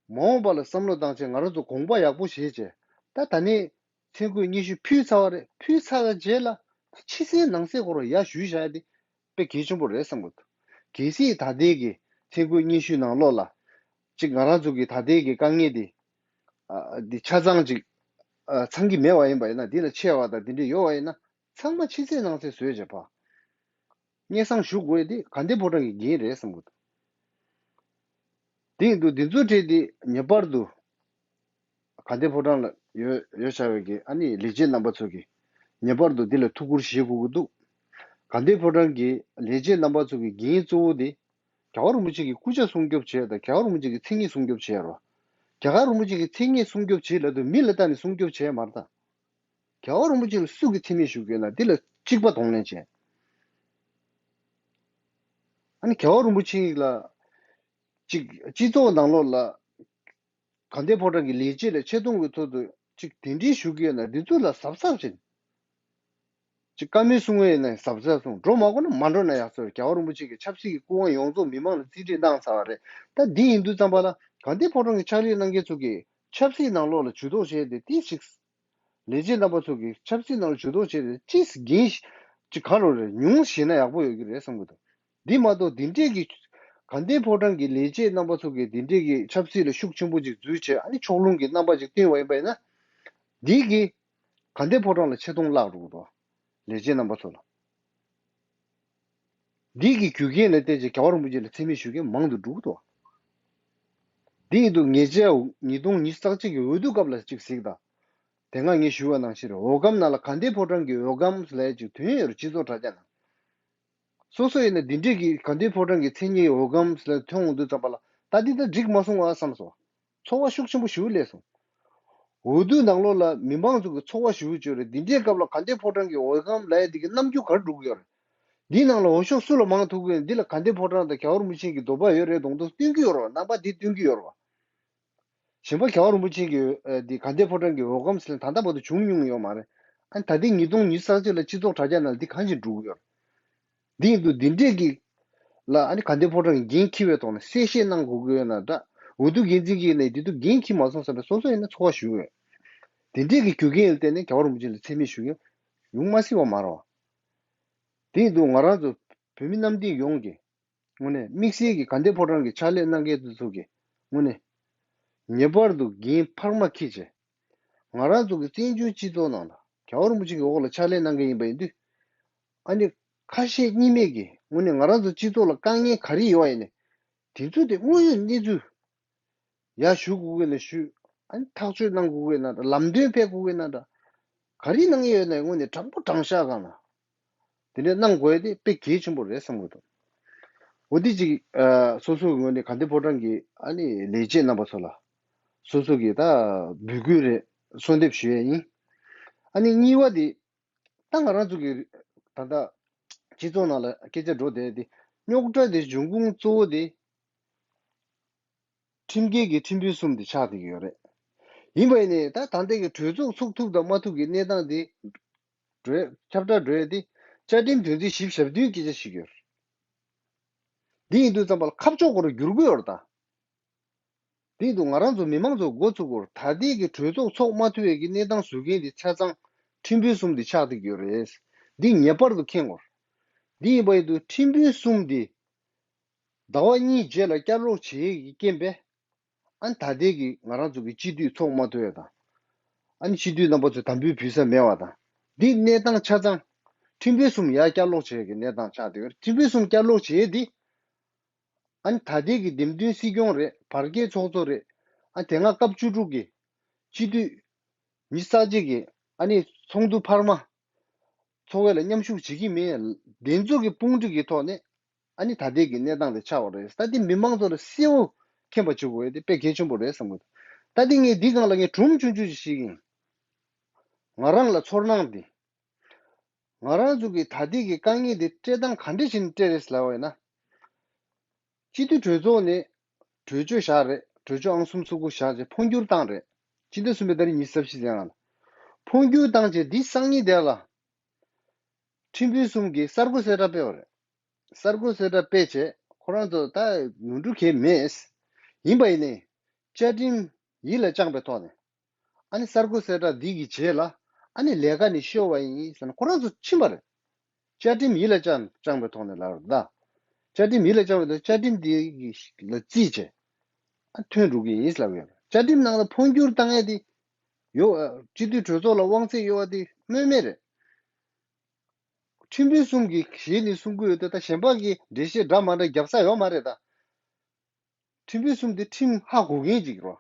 མ་འོངས་པ་ལ་བསམ་བློ་བཏང་བྱས་ང་རང་ཚོ་དགོངས་པ་ཡག་པོ་བཞེས་བྱས། ད་ད་ནས་མཚན་བཀོད་སྙན་ཞུ་ཕུལ་ཚར་བ་རེད། ཕུལ་ཚར་བའི་རྗེས་ལ་ཕྱི་གསལ་ནང་གསལ་སྐོར་ཡར་ཞུས་བཞག་ཡ་དེ་དཔེ་གལ་ཆེན་པོ་རེད་བསམ་གྱི་འདུག་གལ་སྲིད་ད་ལྟའི་གི་མཚན་བཀོད་སྙན་ཞུ་ནང་ལོགས་ལ་གཅིག་ང་རང་ཚོ་གི་ད་ལྟའི་གི་དཀའ་ངལ་དེ་ཨ་འདི་ཆ་ཚང་གཅིག་ཨ་ཚང་གི་མེད་པ་ཡིན་པ་ཡིན་ན། འདི་ལ་ཆེ་བ་དང་འདི་འདྲ་ཡོད་པ་ཡིན་ན། ཚང་མ་ཕྱི་གསལ་ནང་གསལ་བཟོས་བྱས་ཕ། སྙན་སེང་ཞུ་དགོས་དེ་དགའ་ལྡན་ཕོ་བྲང་གི་འགན་རེད་བསམ་གྱི་འདུག་དེ་ཡིན་དུས་འདི་ཚོའི་གྲས་དེ་ངེས་པར་དུ་དགའ་ལྡན་ཕོ་བྲང་ལ་ཡོད་ཡོད་བྱ་བའི་གི་ཨ་ནི་ལས་བྱེད་རྣམ་པ་ཚོ་གིས་ངེས་པར་དུ་འདི་ལ་ཐུགས་ཁུར་བཞེས་དགོས་ཀྱི་འདུག་དགའ་ལྡན་ཕོ་བྲང་གི་ལས་བྱེད་རྣམ་པ་ཚོ་གི་འགན་གཙོ་བོ་དེ་རྒྱལ་བ་རིན་པོ་ཆེ་གི་སྐུ་ཕྱྭ་སྲུང་སྐྱོབ་བྱས་དང་། རྒྱལ་བ་རིན་པོ་ཆེ་གི་མཚན་ཉིད་སྲུང་སྐྱོབ་བྱས་རོགས། རྒྱལ་བ་རིན་པོ་ཆེ་གི་མཚན་ཉིད་སྲུང་སྐྱོབ་བྱེད་ལབ་དུས་མི་ལ་ལྟ་ནས་སྲུང་སྐྱོབ་བྱས་མ་རེད་ད། རྒྱལ་བ་རིན་པོ་ཆེ་ལ་སུ་གིས་མཚན་སྨད་ཞུ་གི་ཡོད་ན་འདི་ལ་གཅིག་པ་གདོང་ལེན་བྱས། ཨ་ནི་རྒྱལ་བ་རིན་པོ་ཆེ་ལ་གཅིག་སྤྱི་ཚོགས་ནང་ལོགས་ལ་དགའ་ལྡན་ཕོ་བྲང་གི་ལས་བྱེད་ལ་ཆེ་མཐོང་གི་ཐོག་ཏུ་གཅིག་གདན་འདྲེན་ཞུ་གི་ཡོད་ན་འདི་ཚོ་ལ་གཟབ་གཟབ་བྱེད། གཅིག་བཀའ་མོལ་གསུང་གི་ཡོད་ན་གཟབ་གཟབ་གསུང་། འགྲོ་མ་དགོས་ན་མ་འགྲོ་ན་ཡག་ཚོད། རྒྱལ་བ་རིན་པོ་ཆེ་གི་ཆབ་སྲིད་ཀྱི་སྐུ་དབང་ཡོངས་རྫོགས་མི་མང་ལ་རྩིས་སྤྲོད་གནང་ཚར་བ་རེད། ད་འདི་ཡིན་དུས་ཙམ་པ་ལ་དགའ་ལྡན་ཕོ་བྲང་གི་ཕྱག་ལས་གནང་མཁན་ཚོ་གིས་ཆབ་སྲིད་ནང་ལོགས་ལ་ཇུས་གཏོགས་བྱས་ཏེ་དེ་ཞིག་ལས་བྱེད་རྣམ་པ་ཚོ་གིས་ཆབ་སྲིད་ནང་ལ་ཇུས་གཏོགས་བྱས་ཏེ་ཅིས་འགན་ཅིག་ག་རུ་རེད་ཉུང་བཞེས་ན་ཡག་པོ་ཡོད་ཀྱི་རེད་བསམ་གྱི་འདུག་འདི་མ་གཏོགས་འདི་འདྲས་ཀྱི་དགའ་ལྡན་ཕོ་བྲང་གི་ལས་བྱེད་རྣམ་པ་ཚོ་གིས་འདི་འདྲས་ཀྱི་ཆབ་སྲིད་ལ་ཤུགས་ཆེན་པོ་ཅིག་འཛུལ་བྱས། ཨ་ནི་ཕྱོགས་ལྷུང་གི་རྣམ་པ་ཅིག་སྟོན་པ་ཡིན་པ་ཡིན་ན། འདི་གིས་དགའ་ལྡན་ཕོ་བྲང་ལ་ཆེ་མཐོང་བརླག་འགྲོ་གི་འདུག་ལས་བྱེད་རྣམ་པ་ཚོ་ལ། འདི་གི་རྒྱུ་རྐྱེན་ལ་བརྟེན་བྱས་རྒྱལ་བ་རིན་པོ་ཆེ་ལ་མཚན་སྨད་ཞུ་མཁན་མང་དུ་འགྲོ་གི་འདུག་འདི་ཡིན་དུས་ངེད་ཅག་ཉིས་སྟོང་ཉི་ཤུ་རྩ་གཅིག་གི་འོས་བསྡུ་སྐབས་ལ་ཅིག་གཟིགས་དང་། དེ་སྔ་ངས་ཞུས་པ་ནང་བཞིན་རེད། འོས་སྒམ་ནང་ལ་དགའ་ལྡན་ཕོ་བྲང་གི་འོས་སྒམ་ལབ་ཅིག་ཐོན་ཡོད་རེད། སྤྱི་ཚོགས་དྲ་རྒྱ་ནང་། སོ་སོ་ཡིན་ན་འདི་འདྲས་ཀྱི་དགའ་ལྡན་ཕོ་བྲང་གི་མཚན་སྙན་འོས་སྒམ་ལ་ཐོན་འོང་དུས་ཙམ་པ་ལ་ད་འདི་ད་འགྲིག་མ་སོང་བ་བསམ་སོང་། ཚོར་བ་ཤུགས་ཆེན་པོ་ཞིག་སླེབས་སོང་། འོས་བསྡུ་ནང་ལོགས་ལ་མི་མང་ཚོ་གི་ཚོར་བ་ཞེ་པོ་ཅིག་ཡོད་རེད། འདི་འདྲའི་སྐབས་ལ་དགའ་ལྡན་ཕོ་བྲང་གི་འོས་སྒམ་ལབ་ཡ་འདི་གི་རྣམ་འགྱུར་ག་རེ་འགྲོ་གི་ཡོད་རེད། འདིའི་ནང་ལ་འོས་ཤོག་སུ་ལ་མང་ཐུབ་ཀྱི་ཡོད། འདི་ལ་དགའ་ལྡན་ཕོ་བྲང་དང་རྒྱལ་བ་རིན་པོ་ཆེ་གི་འདོད་པ་ཡོད་རེད་མདོག་མདོག་སྟོན་གྱི་ཡོད་རེད་བ། རྣམ་པ་འདི་སྟོན་གྱི་ཡོད་རེད་བ། གཞན་པ་རྒྱལ་བ་རིན་པོ་ཆེ་གི་ཨ་འདི་དགའ་ལྡན་ཕོ་བྲང་གི་འོས་སྒམ་ཟེར་ན་ད་ལྟ་བར་དུ་བྱུང་མྱོང་ཡོད་མ་རེད། ཨ་ནི་ད་ལྟའི་ཉིས་སྟོང་ཉི་ཤུ་རྩ་གཅིག་ལ་སྤྱི་ཚོགས་དྲ་རྒྱ་ནང་ལ་འདི་གང་ཞིག་འགྲོ་གི་ཡོད་རེད། འདི་ཡིན་དུས་འདི་འདྲས་ཀྱི་ལ་ཨ་ནི་དགའ་ལྡན་ཕོ་བྲང་གི་འགན་འཁྱེར་བའི་ཐོག་ནས་གསལ་བཤད་གནང་དགོས་ཀྱི་ཡོད་ན་འདྲ། འོས་བསྡུ་འགན་འཛིན་གྱིས་ནས་འདི་དུས་འགན་འཁྱེར་མ་སོང་བསམ་པའི་སོ་སོ་ཡིན་ན་ཚོར་བ་ཞུ་འོས། འདི་འདྲས་ཀྱི་རྒྱུ་རྐྱེན་ལ་བརྟེན་ནས་རྒྱལ་བ་རིན་པོ་ཆེ་ལ་མཚན་སྨད་ཞུ་མཁན་ཡོང་མ་སྲིད་པ་མ་རེད་བ། དེ་ཡིན་དུས་ང་རང་ཚོ་བོད་མི་གནམ་བསྟན་ཡོངས་ཀྱི་ངོས་ནས་དམིགས་བསལ་གྱི་དགའ་ལྡན་ཕོ་བྲང་གི་ཕྱག་ལས་གནང་མཁན་དེ་ཚོ་གི་ངོས་ནས་ངེས་པར་དུ་འགན་འཕར་མ་འཁྱེར་བྱས། ང་རང་ཚོ་གི་བཙན་བྱོལ་སྤྱི་ཚོགས་ནང་ལ་རྒྱལ་བ་རིན་པོ་ཆེ་གི་འོག་ལ་ཕྱག་ལས་གནང་མཁན་ཡིན་པ་ཡིན་དུས། ཨ་ནི་ཁ་ཞེ་གཉིས་མེད་ཀྱི་ངོས་ནས་ང་རང་ཚོ་སྤྱི་ཚོགས་ལ་དཀའ་ངལ་ག་རེ་ཡོད་པ་ཡིན་ནའི་དེ་ཚོ་དེ་དངོས་ཡོད་གནས་ཚུལ་ཡར་ཞུ་དགོས་ཀྱི་ན་ཞུ། ཨ་ནི་ཐག་གཅོད་གནང་དགོས་ཀྱི་ན་འདྲ། ལམ་སྟོན་ཕེབས་དགོས་ཀྱི་ན་འདྲ། ག་རེ་གནང་ཡས་ཡོད་ན་དངོས་གནས་དྲང་པོ་དྲང་བཞག་སྒང་ལ་དེ་འདྲ་གནང་དགོས་ཡས་དེ་དཔེ་གལ་ཆེན་པོ་རེད་བསམ་གྱི་འདུག་འོ་དེ་ཅིག་ཨ་སོ་སོའི་ངོས་ནས་དགའ་ལྡན་ཕོ་བྲང་གི་ཨ་ནི་ལས་བྱེད་རྣམ་པ་ཚོ་ལ་སོ་སོ་གི་ད་འབོད་སྐུལ་རེད། གསོལ་འདེབས་ཞུ་ཡས་ཡིན། ཨ་ནི་གཉིས་པ་དེ་ད་ང་རང་ཚོ་གི་ད་ལྟ་སྤྱི་ཚོགས་ནང་ལ་སྐད་ཆ་འགྲོ་བསྡད་དེ་རྙོག་དྲ་དེ་འབྱུང་ཁུངས་གཙོ་བོ་དེ། ཁྲིམས་འགལ་གྱི་ཁྲིམས་དཔོན་གསུམ་དེ་ཆགས་བསྡད་ཀྱི་ཡོད་རེད། ཡིན་པ་ཡིན་ནའི་ད་ད་ལྟའི་གི་གྲོས་ཚོགས་ཚུགས་ཐུབ་དང་མ་ཐུབ་ཀྱི་གནས་སྟངས་དེ་འགྲོ་ཁྱབ་བསྒྲགས་འགྲོ་ཡས་དེ་བཅའ་ཁྲིམས་དོན་ཚན་བཞི་བཅུ་ཞེ་བདུན་སྐད་ཆ་བཤད་ཀྱི་ཡོད་རེད། འདི་ཡིན་དུས་ཙམ་པ་ལ་ཁ་ཕྱོགས་སྐོར་བསྒྱུར་དགོས་ཡོད་རེད་ད། འདི་ཡིན་དུས་ང་རང་ཚོ་མི་མང་ཚོ་འགོ་ཚུགས་སྐོར་ད་ལྟའི་གི་གྲོས་ཚོགས་ཚོགས་མ་ཐུབ་པའི་གི་གནས་སྟངས་བཟོ་མཁན་དེ་ཆ་ཚང་ཁྲིམས་དཔོན་གསུམ་དེ་ཆགས་བསྡད་ཀྱི་ཡོད་རེད། འདི་ངེས་པར་དུ་མཁྱེན་དགོས་རེད། འདི་ཡིན་པ་ཡིན་དུས་ཁྲིམས་དཔོན་གསུམ་དེ་ཟླ་བ་གཉིས་རྗེས་ལ་བསྐྱར་ལོག་བྱེད་ཡས་ཀྱི་རྐྱེན་པས། ཨ་ནི་ད་ལྟའི་གི་ང་རང་ཚོ་གི་སྤྱི་འཐུས་ཚོགས་མ་ཐུབ་ཡས་དང་། ཨ་ནི་སྤྱི་འཐུས་རྣམ་པ་ཚོས་དམ་འབུལ་ཕུལ་ས་མེད་པ་དང་། འདི་གནས་སྟངས་ཆ་ཚང་ཁྲིམས་དཔོན་གསུམ་ཡར་བསྐྱར་ལོག་བྱེད་ཡས་ཀྱི་གནས་སྟངས་ཆགས་བསྡད་ཡོད་རེད། ཁྲིམས་དཔོན་གསུམ་བསྐྱར་ལོག་བྱེད་ཡས་འདི། ཨ་ནི་ད་ལྟའི་གི་འདེམས་ཐོན་སྲིད་སྐྱོང་རེད། བར་བརྒལ་ཚོགས་གཙོ་རེད། ཨ་ནི་དེ་སྔ་སྐབས་བཅུ་དྲུག་གི་སྤྱི་འཐུས་ཉི་ཤུ་རྩ་གཅིག་གི་ཨ་ནི་ཚོགས་འདུ་འཕར་མ་ཚོགས་ཡས་ལ་མཉམ་ཞུགས་བྱེད་ཀྱི་མེད། འདི་ཚོ་གི་དཔུང་སྒྲིག་གི་ཐོག་ནས་ཨ་ནི་ད་ལྟའི་གི་གནས་སྟངས་དེ་ཆགས་པ་རེད། ད་འདི་མི་མང་ཚོ་ལ་གསལ་བོ་མཁྱེན་པ་བྱེད་དགོས་ཡས་དེ་དཔེ་གལ་ཆེན་པོ་རེད་བསམ་གི་འདུག་ད་འདི་ངས་འདི་སྒང་ལ་ངས་སྒྲུང་ཆུང་ཆུང་ཞིག་ཞིག་ཡིན། ང་རང་ལ་ཚོར་སྣང་འདི། ང་རང་ཚོ་གི་ད་ལྟའི་གི་དཀའ་ངལ་འདི་སྤྲད་སྟངས་ག་འདྲ་ཞིག་སྤྲད་རེད་ལབ་པ་ཡིན་ན། སྤྱི་འཐུས་གྲོས་ཚོགས་ནས་གྲོས་ཆོད་བཞག་རེད། གྲོས་ཆོད་ཨང་གསུམ་སོ་དགུ་བཞག་རྗེས་འཕོ་འགྱུར་བཏང་རེད། སྤྱི་ཟླ་གསུམ་པའི་ཏ་རིག་ཉི་ཤུ་རྩ་བཞི་ཚེས་ལྔ་ལ། འཕོ་འགྱུར་བཏང་རྗེས་འདི་སང་ཉིན་དེ་ལ། ཁྲིམས་དཔོན་གསུམ་གྱིས་གསར་འགོད་གསལ་བསྒྲགས་སྤེལ་བ་རེད། གསར་འགོད་གསལ་བསྒྲགས་སྤེལ་བྱས་ཁོ་རང་ཚོ་ད་ནོར་འཁྲུལ་གང་ཡང་མེད། ཡིན་པ་ཡིན་ནའི། བཅའ་ཁྲིམས་ཡིད་ལ་བཅངས་པའི་ཐོག་ནས། ཨ་ནི་གསར་འགོད་གསལ་བསྒྲགས་འདི་གི་རྗེས་ལ། ཨ་ནི་ལས་ཀ་ནས་ཤོར་བ་ཡིན་ཟེར་ན་ཁོ་རང་ཚོ་ཕྱིན་པ་རེད། བཅའ་ཁྲིམས་ཡིད་ལ་བཅངས་བཅངས་པའི་ཐོག་ནས་ལབ་རེད་ད། བཅའ་ཁྲིམས་ཡིད་ལ་བཅངས་པའི་ཐོག་བཅའ་ཁྲིམས་འདི་གི་ལ་བརྩིས་བྱས། ཨ་ཐོན་འགྲོ་གི་ཡིན་ལབ་ཡོད། བཅའ་ཁྲིམས་ནང་ལ་འཕོ་འགྱུར་བཏང་ཡ་དེ། ཡོད། སྤྱི་འཐུས་གྲོས་ཚོགས་ལ་དབང་ཚད་ཡོད་པ་དེ་སྨོས་མེད་རེད། ཁྲིམས་དཔོན་གསུམ་གྱིས་གཞི་ནས་གསུང་གི་ཡོད་དེ་ད་གཞན་པ་གིས་འགྲེལ་བཤད་འདྲ་མ་འདྲ་རྒྱབ་ས་ཡོད་མ་རེད་ད། ཁྲིམས་དཔོན་གསུམ་དེ་ཁྲིམས་ཧ་གོ་མཁན་ཅིག་རེད།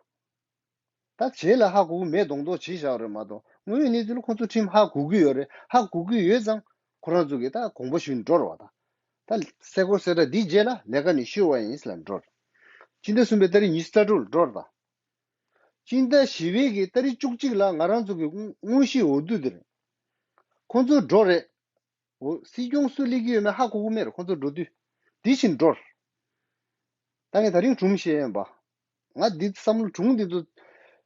ད་རྗེས་ལ་ཧ་གོ་གི་མེད་མདོག་མདོག་བྱས་བཞག་རེད་མ་གཏོགས་དངོས་ཡོད་གནས་ཚུལ་ལ་ཁོང་ཚོ་ཁྲིམས་ཧ་གོ་གི་ཡོད་རེད། ཧ་གོ་གི་ཡོད་ཙང་ཁོ་རང་ཚོ་གིས་ད་དགོངས་པ་ཞུས་ནས་འགྲོ་རེད་བ་ད། ད་གསལ་པོ་གསལ་བསྒྲགས་འདིའི་རྗེས་ལ་ལས་ཀ་ནས་ཤོར་བ་ཡིན་ཟེར་ལབ་འགྲོ་རེད། སྤྱི་ཟླ་གསུམ་པའི་ཏ་རིག་ཉི་ཤུ་རྩ་དྲུག་ལ་འགྲོ་རེད་ད། སྤྱི་ཟླ་བཞི་པའི་གི་ཏ་རིག་བཅུ་གཅིག་ལ་ང་རང་ཚོ་གི་དངོས་དངོས་གཞིའི་འོས་བསྡུ་དེ་རེད། ཁོང་ཚོ་འགྲོ་རེད། འོ་སྲིད་སྐྱོང་སུ་སླེབས་ཀྱི་ཡོད་མེད་ཧ་གོ་གི་མེད་རེད་ཁོང་ཚོ་འགྲོ་དུས། འདི་བཞིན་འགྲོ་རེད། ད་ངས་ད་རིང་སྒྲུང་བཤད་ཡིན་པ། ང་འདི་བསམ་བློ་སྒྲུང་འདི་ཚོ།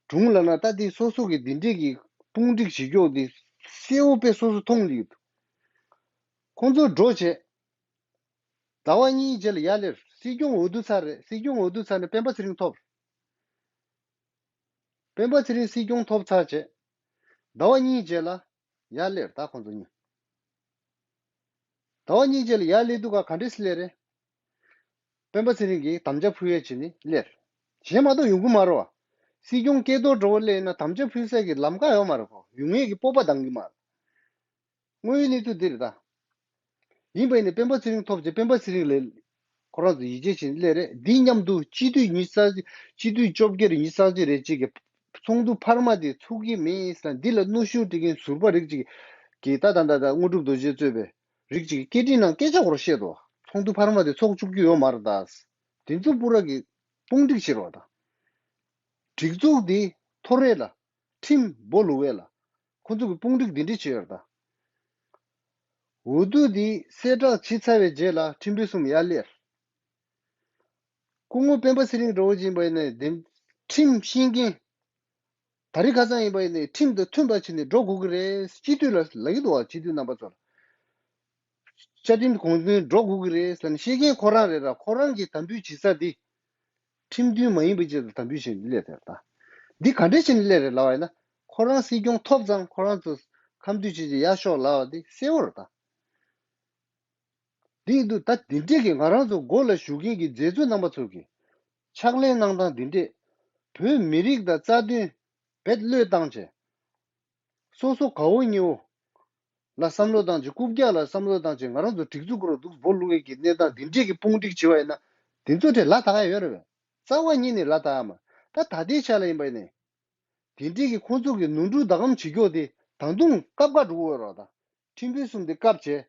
སྒྲུང་ལབ་ན་ད་འདི་སོ་སོ་གི་འདི་འདྲས་ཀྱི་དཔུང་སྒྲིག་བྱེད་ཀྱོག་འདི་གསལ་བོ་དཔེ་སོ་སོ་མཐོང་གི་འདུག་ཁོང་ཚོ་འགྲོ་བྱས། ཟླ་བ་གཉིས་རྗེས་ལ་ཡར་སླེབས། སྲིད་སྐྱོང་འོས་བསྡུ་ཚར་རེད། སྲིད་སྐྱོང་འོས་བསྡུ་ཚར་ནས་སྤེན་པ་ཚེ་རིང་ཐོབ། སྤེན་པ་ཚེ་རིང་སྲིད་སྐྱོང་ཐོབ་ཚར་རྗེས། ཟླ་བ་གཉིས་རྗེས་ལ་ཡར་སླེབས་ད་ཁོང་ཚོ་གཉིས། ཟླ་བ་གཉིས་རྗེས་ལ་ཡར་སླེབས་དུས་ག་ག་འདྲས་སླེབས་རེད། སྤེན་པ་ཚེ་རིང་གིས་དམ་བཅའ་ཕུལ་ཡས་བྱས་ནས་སླེབས། གཞན་མ་གཏོགས་ཡོང་གི་མ་རེད་བ། སྲིད་སྐྱོང་སྐལ་རྡོར་འདྲ་བོ་སླེབས་ན་དམ་བཅའ་ཕུལ་ས་གི་ལམ་ཁ་ཡོད་མ་རེད་ཁོ་ཡོང་ཡས་ཀྱི་སྤོབས་པ་འདང་གི་མ་རེད། དངོས་ཡོད་གནས་ཚུལ་འདི་རེད་ད། ཡིན་པ་ཡིན་ནའི་སྤེན་པ་ཚེ་རིང་ཐོབ་རྗེས་སྤེན་པ་ཚེ་རིང་ལ། ཁོ་རང་ཚོ་ཡིད་ཆེས་བྱེད་སླེབས་རེད། འདི་མཉམ་དུ་སྤྱི་འཐུས་ཉི་ཤུ་རྩ་གཅིག་སྤྱི་འཐུས་བཅོ་བརྒྱད་རེད་ཉི་ཤུ་རྩ་གཅིག་རེད་གཅིག་གི་ཚོགས་འདུ་འཕར་མ་དེ་ཚུགས་ཀྱི་མེད་ཟེར་འདི་ལ་གནོན་ཤུགས་སྤྲད་མཁན་ཟུར་པ་རིགས་གཅིག་གིས་ད་ད་ད་ད་དངོས་གྲུབ་རྡོ་རྗེ་གཙོས་པའི་རིགས་གཅིག་གིས་སྐད་འཕྲིན་ནང་སྐད་ཆ་སྐོར་བཤད་དོ། ཚོགས་འདུ་འཕར་མ་དེ་ཚོགས་བཅུག་རྒྱུ་ཡོད་མ་རེད་ད། དེ་ཚོ་པུ་ར་གི་དཔུང་སྒྲིག་བྱེད་རོགས་ད། སྒྲིག་འཛུགས་འདི་ཐོར་རེད་ལ། ཁྲིམས་སྦོ་ལུག་བས་ལ། ཁོ་ཚོ་གི་དཔུང་སྒྲིག་འདི་འདྲས་བྱས་ཡོད་རེད་ད། འོས་བསྡུ་འདི་གསལ་བསྒྲགས་བྱས་ཚར་བའི་རྗེས་ལ་ཁྲིམས་དཔོན་གསུམ་ཡར་སླེབས། སྐུ་ངོ་སྤེན་པ་ཚེ་རིང་འདྲ་བོ་ཅིག་ཡིན་པ་ཡིན་ནའི་འདེམས་ཁྲིམས་ཤེས་མཁན། ད་རེས་ཁ་སང་ཡིན་པ་ཡིན་ནའི་ཁྲིམས་དང་མཐུན་པ་བྱས་ནས་འགྲོ་དགོས་ཀྱི་རེད། སྤྱི་འཐུས་ལ་ལབ་ཀྱི་འདུག་བ། སྤྱི་འཐུས་རྣམ་པ་ཚོ་ལ། བཅའ་ཁྲིམས་གོང་དོན་འགྲོ་དགོས་ཀྱི་རེད་ཟེར་ནས་བཤད་མཁན་ཁོ་རང་རེད་ར། ཁོ་རང་གིས་དམ་འབུལ་བྱེད་ས་འདི། ཁྲིམས་མཐུན་མ་ཡིན་པའི་ཆེད་དུ་དམ་འབུལ་བྱས་ནས་སླེབས་ཡོད་ད། འདི་ག་འདྲས་བྱས་ནས་སླེབས་རེད་ལབ་པ་ཡིན་ན། ཁོ་རང་སྲིད་སྐྱོང་ཐོབ་ཙང་ཁོ་རང་ཚོ་ཁ་མཐུན་བྱས་ཀྱི་ཡར་ཤོག་ལབ་པ་འདི་གསལ་བོ་རེད་ད། འདི་ཡིན་དུས་ད་འདི་འདྲས་ཀྱི་ང་རང་ཚོ་མགོ་ལ་བཞུགས་མཁན་གྱི་མཛད་གཙོ་རྣམ་པ་ཚོ་གིས་ཕྱག་ལས་གནང་སྟངས་འདི་འདྲས། བོད་མི་རིགས་དང་རྩ་དོན་རྦད་བློས་བཏང་བྱས། སོ་སོ་དགའ་བོ་ཉེ་བོ་ལ་བསམ་བློ་བཏང་བྱས། རྐུབ་བཀྱག་ལ་བསམ་བློ་བཏང་བྱས། ང་རང་ཚོ་སྒྲིག་འཛུགས་སྐོར་འདུག་སྦོ་ལུག་ཡས་ཀྱི་གནས་སྟངས་འདི་འདྲས་ཀྱི་དཔུང་སྒྲིག་བྱེད་པ་ཡིན་ན། འདི་ཚོ་དེ་ལ་ད་ག་ཡོད་རེད་པས། རྩ་བ་ཉིད་ནས་ལ་ད་ག་མ། ད་ད་ལྟའི་ཆ་ལ་ཡིན་པ་ཡིན་ནའི། དེ་འདྲས་ཀྱི་ཁོང་ཚོ་གི་ནོར་འཁྲུལ་ཟླ་གམ་བྱེད་ཀྱོག་དེ་ད་དུང་སྐབས་འགའ་འགྲོ་གི་ཡོད་རེད་ད། ཁྲིམས་དཔོན་གསུམ་དེ་སྐབས་བྱས།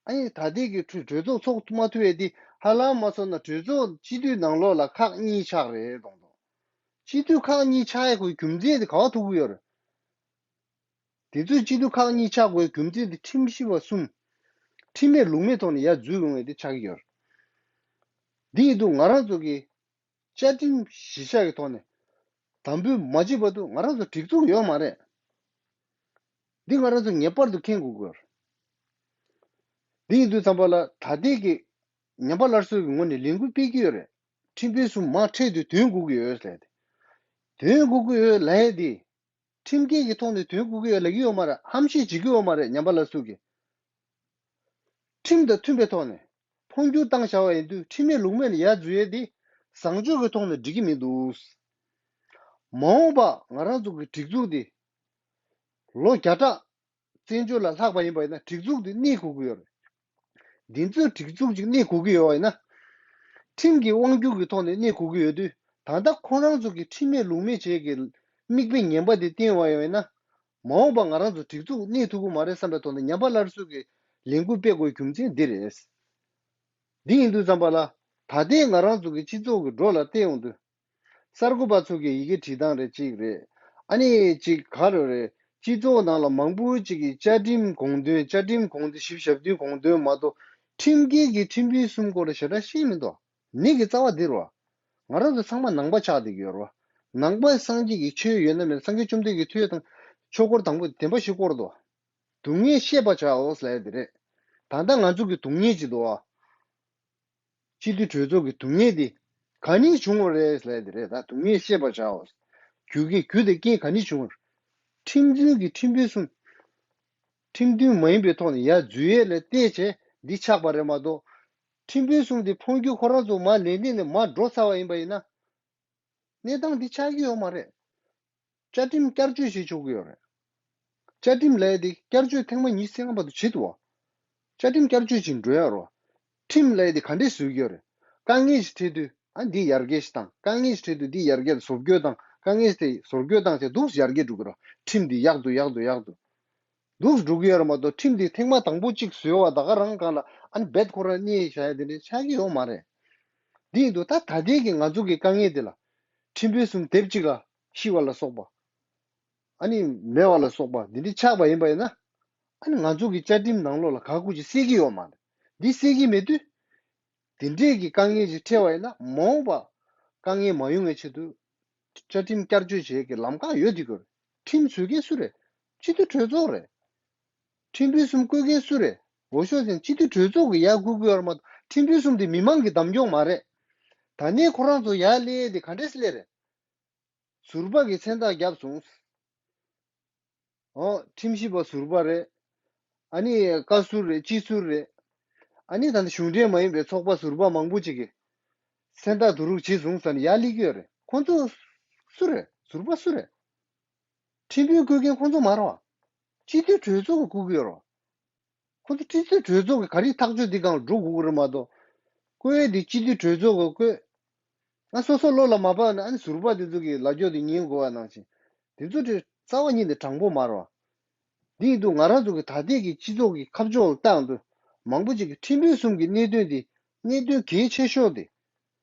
ཨ་ནི་ད་ལྟའི་གི་གྲོས་གྲོས་ཚོགས་ཚོགས་མ་ཐུབ་ཡས་དེ་ཧ་ལམ་མ་སོང་ན་གྲོས་ཚོགས་སྤྱི་འཐུས་ནང་ལོགས་ལ་ཁག་གཉིས་ཆགས་རེད་གཏོང་དོ། སྤྱི་འཐུས་ཁག་གཉིས་ཆགས་ཡས་ཁོའི་རྒྱུ་མཚན་དེ་ག་བ་ཐུག་གི་ཡོད་རེད། དེ་ཚོས་སྤྱི་འཐུས་ཁག་གཉིས་ཆགས་དགོས་རྒྱུ་མཚན་དེ་ཁྲིམས་ཞིབ་པ་གསུམ། ཁྲིམས་མེད་ལུགས་མེད་ཐོག་ནས་ཡར་འཛུལ་ཡོང་བས་དེ་ཆགས་ཀྱི་ཡོད་རེད། འདི་ཡིན་དུས་ང་རང་ཚོ་གིས་བཅའ་ཁྲིམས་གཞི་བཞག་གི་ཐོག་ནས་དམ་འབུལ་མ་བྱེད་བར་དུ་ང་རང་ཚོ་སྒྲིག་འཛུགས་ཡོད་མ་རེད། འདི་ང་རང་ཚོ་ངེས་པར་དུ་མཁྱེན་དགོས་ཀྱི་ཡོད་རེད། འདི་ཡིན་དུས་ཙམ་པ་ལ་ད་ལྟའི་གི་ཉམས་པ་སླར་གསོའི་གི་ངོས་ནས་ལས་འགུལ་སྤེལ་གྱི་ཡོད་རེད། ཁྲིམས་དཔོན་གསུམ་མར་འཕྲལ་དུ་ཐོན་དགོས་ཀྱི་ཡོད་ཟེར་ཏེ། ཐོན་དགོས་ཀྱི་ཡོད་ལབ་ཡས་དེ། ཁྲིམས་འགལ་གྱི་ཐོག་ནས་ཐོན་དགོས་ཀྱི་ཡོད་ལབ་ཀྱི་ཡོད་མ་རེད། ཧམ་བཤད་བྱེད་ཀྱི་ཡོད་མ་རེད་ཉམས་པ་སླར་གསོ་གིས། ཁྲིམས་དང་མཐུན་པའི་ཐོག་ནས་འཕོ་འགྱུར་བཏང་བཞག་པ་ཡིན་དུས་ཁྲིམས་མེད་ལུགས་མེད་ལ་ཡར་འཛུལ་ཡས་དེ་བཟང་སྤྱོད་ཀྱི་ཐོག་ནས་འགྲིག་གི་མི་འདུག་མ་འོངས་པ་ང་རང་ཚོ་གི་སྒྲིག་འཛུགས་འདི་ལོ་བརྒྱ་ཕྲག་བཙན་བྱོལ་ལ་ལྷག་པ་ཡིན་པ་ཡིན་ན་སྒྲིག་འཛུགས་འདི་གནས་དགོས་ཀྱི་ཡོད་རེད། འདི་ཚོས་སྒྲིག་འཛུགས་ཅིག་གནས་དགོས་ཀྱི་ཡོད་པ་ཡིན་ན། ཁྲིམས་ཀྱི་དབང་སྒྱུར་གྱི་ཐོག་ནས་གནས་དགོས་ཀྱི་ཡོད་དུས་ད་ལྟ་ཁོ་རང་ཚོ་གི་ཁྲིམས་མེད་ལུགས་མེད་བྱེད་ཀྱི་མིག་དཔེ་ངན་པ་དེ་བསྟན་པ་ཡིན་ན། མ་འོངས་པ་ང་རང་ཚོ་སྒྲིག་འཛུགས་གནས་ཐུབ་ཀྱི་མ་རེད་བསམ་པའི་ཐོག་ནས་ཉམས་པ་སླར་གསོ་གི་ལས་འགུལ་སྤེལ་དགོས་རྒྱུ་མཚན་འདི་རེད། འདི་ཡིན་དུས་ཙམ་པ་ལ་ད་ལྟའི་ང་རང་ཚོ་གི་སྤྱི་ཚོགས་ཀྱི་འགྲོ་ལ་བལྟས་ཡོང་དུས། གསར་འགོད་པ་ཚོ་གི་ཡི་གེ་བྲིས་སྟངས་རེད་གཅིག་རེད། ཨ་ནི་གཅིག་ག་རེ་རེད། སྤྱི་ཚོགས་ནང་ལ་མང་པོ་ཅིག་གིས་བཅའ་ཁྲིམས་དགོངས་དོན། བཅའ་ཁྲིམས་དགོངས་དོན་བཞི་བཅུ་ཞེ་བདུན་དགོངས་དོན་མ་གཏོགས། ཁྲིམས་འགལ་གྱི་ཁྲིམས་དཔོན་གསུམ་སྐོར་ཞེ་དྲག་ཤེས་མི་འདུག་ནད་ཀྱི་རྩ་བ་འདི་རེད་བ། ང་རང་ཚོ་ཚང་མ་ནང་པ་ཆགས་བསྡད་ཀྱི་ཡོད་རེད་བ། ནང་པ་སངས་རྒྱས་ཀྱི་ཆོས་ཡོད་ན་མེད་ན། སངས་རྒྱས་བཅོམ་ལྡན་གྱི་ཐུགས་དང་ཆོས་འཁོར་དང་པོ་བདེན་པ་བཞི་སྐོར་འདུག་སྡུག་བསྔལ་ཤེས་པར་བྱའོ་ཟེར་ཡ་དེ་རེད། ད་ལྟ་ང་ཚོ་གི་སྡུག་བསྔལ་ཅིག་འདུག་བ། སྤྱི་འཐུས་གྲོས་ཚོགས་ཀྱི་སྡུག་བསྔལ་འདི་ག་ནས་བྱུང་བ་རེད་ཟེར་ཡ་དེ་རེད། ད་སྡུག་བསྔལ་ཤེས་པར་བྱའོ། རྒྱུ་རྐྱེན་རྒྱུ་དང་རྐྱེན་ག་ནས་བྱུང་བ། ཁྲིམས་འཛིན་གྱི་ཁྲིམས་དཔོན་གསུམ། ཁྲིམས་མཐུན་མ་ཡིན་པའི་ཐོག་ནས་ཡར་འཛུལ་ཡས་ལ་བལྟས་བྱས་འདི་ཆགས་པ་རེད་མ་གཏོགས། ཁྲིམས་དཔོན་གསུམ་དེ་འཕོ་འགྱུར་ཁོ་རང་ཚོ་མར་ལས་སྟེགས་ནས་མར་འགྲོ་ཚར་བ་ཡིན་པ་ཡིན་ན། གནས་སྟངས་འདི་ཆགས་ཀྱི་ཡོད་མ་རེད། བཅའ་ཁྲིམས་བསྐྱར་བཅོས་བྱེད་ཆོག་གི་ཡོད་རེད། བཅའ་ཁྲིམས་ལབ་ཡ་དེ་བསྐྱར་བཅོས་ཐེངས་མ་ཉི་ཤུ་རྩ་ལྔ་བར་དུ་བྱེད་ཐུབ་བ། བཅའ་ཁྲིམས་བསྐྱར་བཅོས་བྱེད་འགྲོ་ཡ་རོ། ཁྲིམས་ལབ་ཡ་དེ་ག་འདྲས་བཟོ་གི་ཡོད་རེད། དཀའ་ངལ་ཞིག་འཕྲད་དུས་ཨ་འདི་ཡར་རྒྱས་ཞིག་བཏང་། དཀའ་ངལ་ཞིག་འཕྲད་དུས་འདི་ཡར་རྒྱས་བཟོ་བཀོད་བཏང་། དཀའ་ངལ་ཞིག་དེ་བཟོ་བཀོད་བཏང་བྱས་འདུག་ཡར་རྒྱས་འགྲོ་གི་རོ། ཁྲིམས་འདི་ཡག་ཏུ་ཡག་ཏུ་ཡག་ཏུ། འདུག་འགྲོ་གི་ཡོད་རེད་མ་གཏོགས། ཁྲིམས་འདི་ཐེངས་མ་དང་པོ་གཅིག་བཟོས་པ་ད་ག་རང་སྒང་ལ་ཨ་ནི་རྦད་ཁོ་རང་རྙེད་བཞག་ཡ་དེ་འདྲ་ཆགས་ཀྱི་ཡོད་མ་རེད། འདི་ཡིན་དུས་ད་ད་ལྟའི་གི་ང་ཚོ་གི་དཀའ་ངལ་འདི་ལ་ཁྲིམས་དཔོན་གསུམ་སྡེབ་གཅིག་ལ་ཤི་བ་ལ་སོགས་པ། ཨ་ནི་མེད་པ་ལ་སོགས་པ་འདི་འདྲ་ཆགས་པ་ཡིན་པ་ཡིན་ན། ཨ་ནི་ང་ཚོ་གི་བཅའ་ཁྲིམས་ནང་ལོགས་ལ་ག་གུ་ཅིག་གསལ་གྱི་ཡོད་མ་རེད། འདི་གསལ་གྱི་མེད་དུས། དེ་འདྲས་ཀྱི་དཀའ་ངལ་ཞིག་འཕྲད་པ་ཡིན་ན་མ་འོངས་པ་དཀའ་ངལ་མ་ཡོང་བའི་ཆེད་དུ། བཅའ་ཁྲིམས་བསྐྱར་བཅོས་བྱེད་ཀྱི་ལམ་ཁ་ཡོད་དེ་དགོས། ཁྲིམས་བཟོ་མཁན་སུ་རེད། སྤྱི་འཐུས་གྲོས་ཚོགས་རེད། ཁྲིམས་དཔོན་གསུམ་བསྐོ་མཁན་སུ་རེད། འོ་ཤོག་ཟེར་ན་སྤྱི་འཐུས་གྲོས་ཚོགས་ཀྱི་ཡར་བསྐོ་དགོས་ཡོད་རེད་མ་གཏོགས། ཁྲིམས་དཔོན་གསུམ་དེ་མི་མང་གི་འདེམས་སྐྱོང་མ་རེད། ད་ནས་ཁོ་རང་ཚོ་ཡར་སླེབས་དེ་ག་འདྲས་སླེབས་རེད། ཟུར་པ་གི་མཚན་རྟགས་བརྒྱབ་སོང་། ཨོ། ཁྲིམས་ཞིབ་པ་ཟུར་པ་རེད། ཨ་ནི་བཀའ་ཟུར་རེད། སྤྱི་ཟུར་རེད། ཨ་ནི་ད་ལྟ་གཞུང་འབྲེལ་མ་ཡིན་པའི་ཚོགས་པ་ཟུར་པ་མང་པོ་ཅིག་གིས་མཚན་རྟགས་བསྡུ་རུབ་བྱས་སོང་ཟེར་ནས་ཡར་སླེབས་ཀྱི་ཡོད་རེད། ཁོང་ཚོ་སུ་རེད། ཟུར་པ་སུ་རེད། ཁྲིམས་དཔོན་བསྐོ་མཁན་ཁོང་ཚོ་མ་རེད་བ། སྤྱི་འཐུས་གྲོས་ཚོགས་ཀྱིས་བསྐོ་གི་ཡོད་རེད་བ། ཁོ་ཚོ་སྤྱི་འཐུས་གྲོས་ཚོགས་ཀྱིས་ག་རེ་ཐག་གཅོད་འདི་སྒང་ལ་འགྲོ་དགོས་ཀྱི་རེད་མ་གཏོགས། བསྐོ་ཡས་འདི་སྤྱི་འཐུས་གྲོས་ཚོགས་ཀྱིས་བསྐོས། ང་སོ་སོ་བློ་ལ་མ་བབས་ན་ཨ་ནི་ཟུར་པ་འདི་ཚོ་གི་ལབ་ཕྱོགས་འདི་ཉན་དགོས་པ་ནང་བཞིན། འདི་ཚོ་དེ་རྩ་བ་ཉིད་ནས་དྲང་པོ་མ་རེད་བ། འདི་ཡིན་དུས་ང་རང་ཚོ་གི་ད་ལྟའི་གི་སྤྱི་ཚོགས་ཀྱི་ཁ་ཕྱོགས་ལ་བལྟས་དུས། མང་པོ་ཅིག་གིས་ཁྲིམས་དཔོན་གསུམ་གྱི་གནད་དོན་འདི་གནད་དོན་གལ་ཆེ་ཤོས་དེ།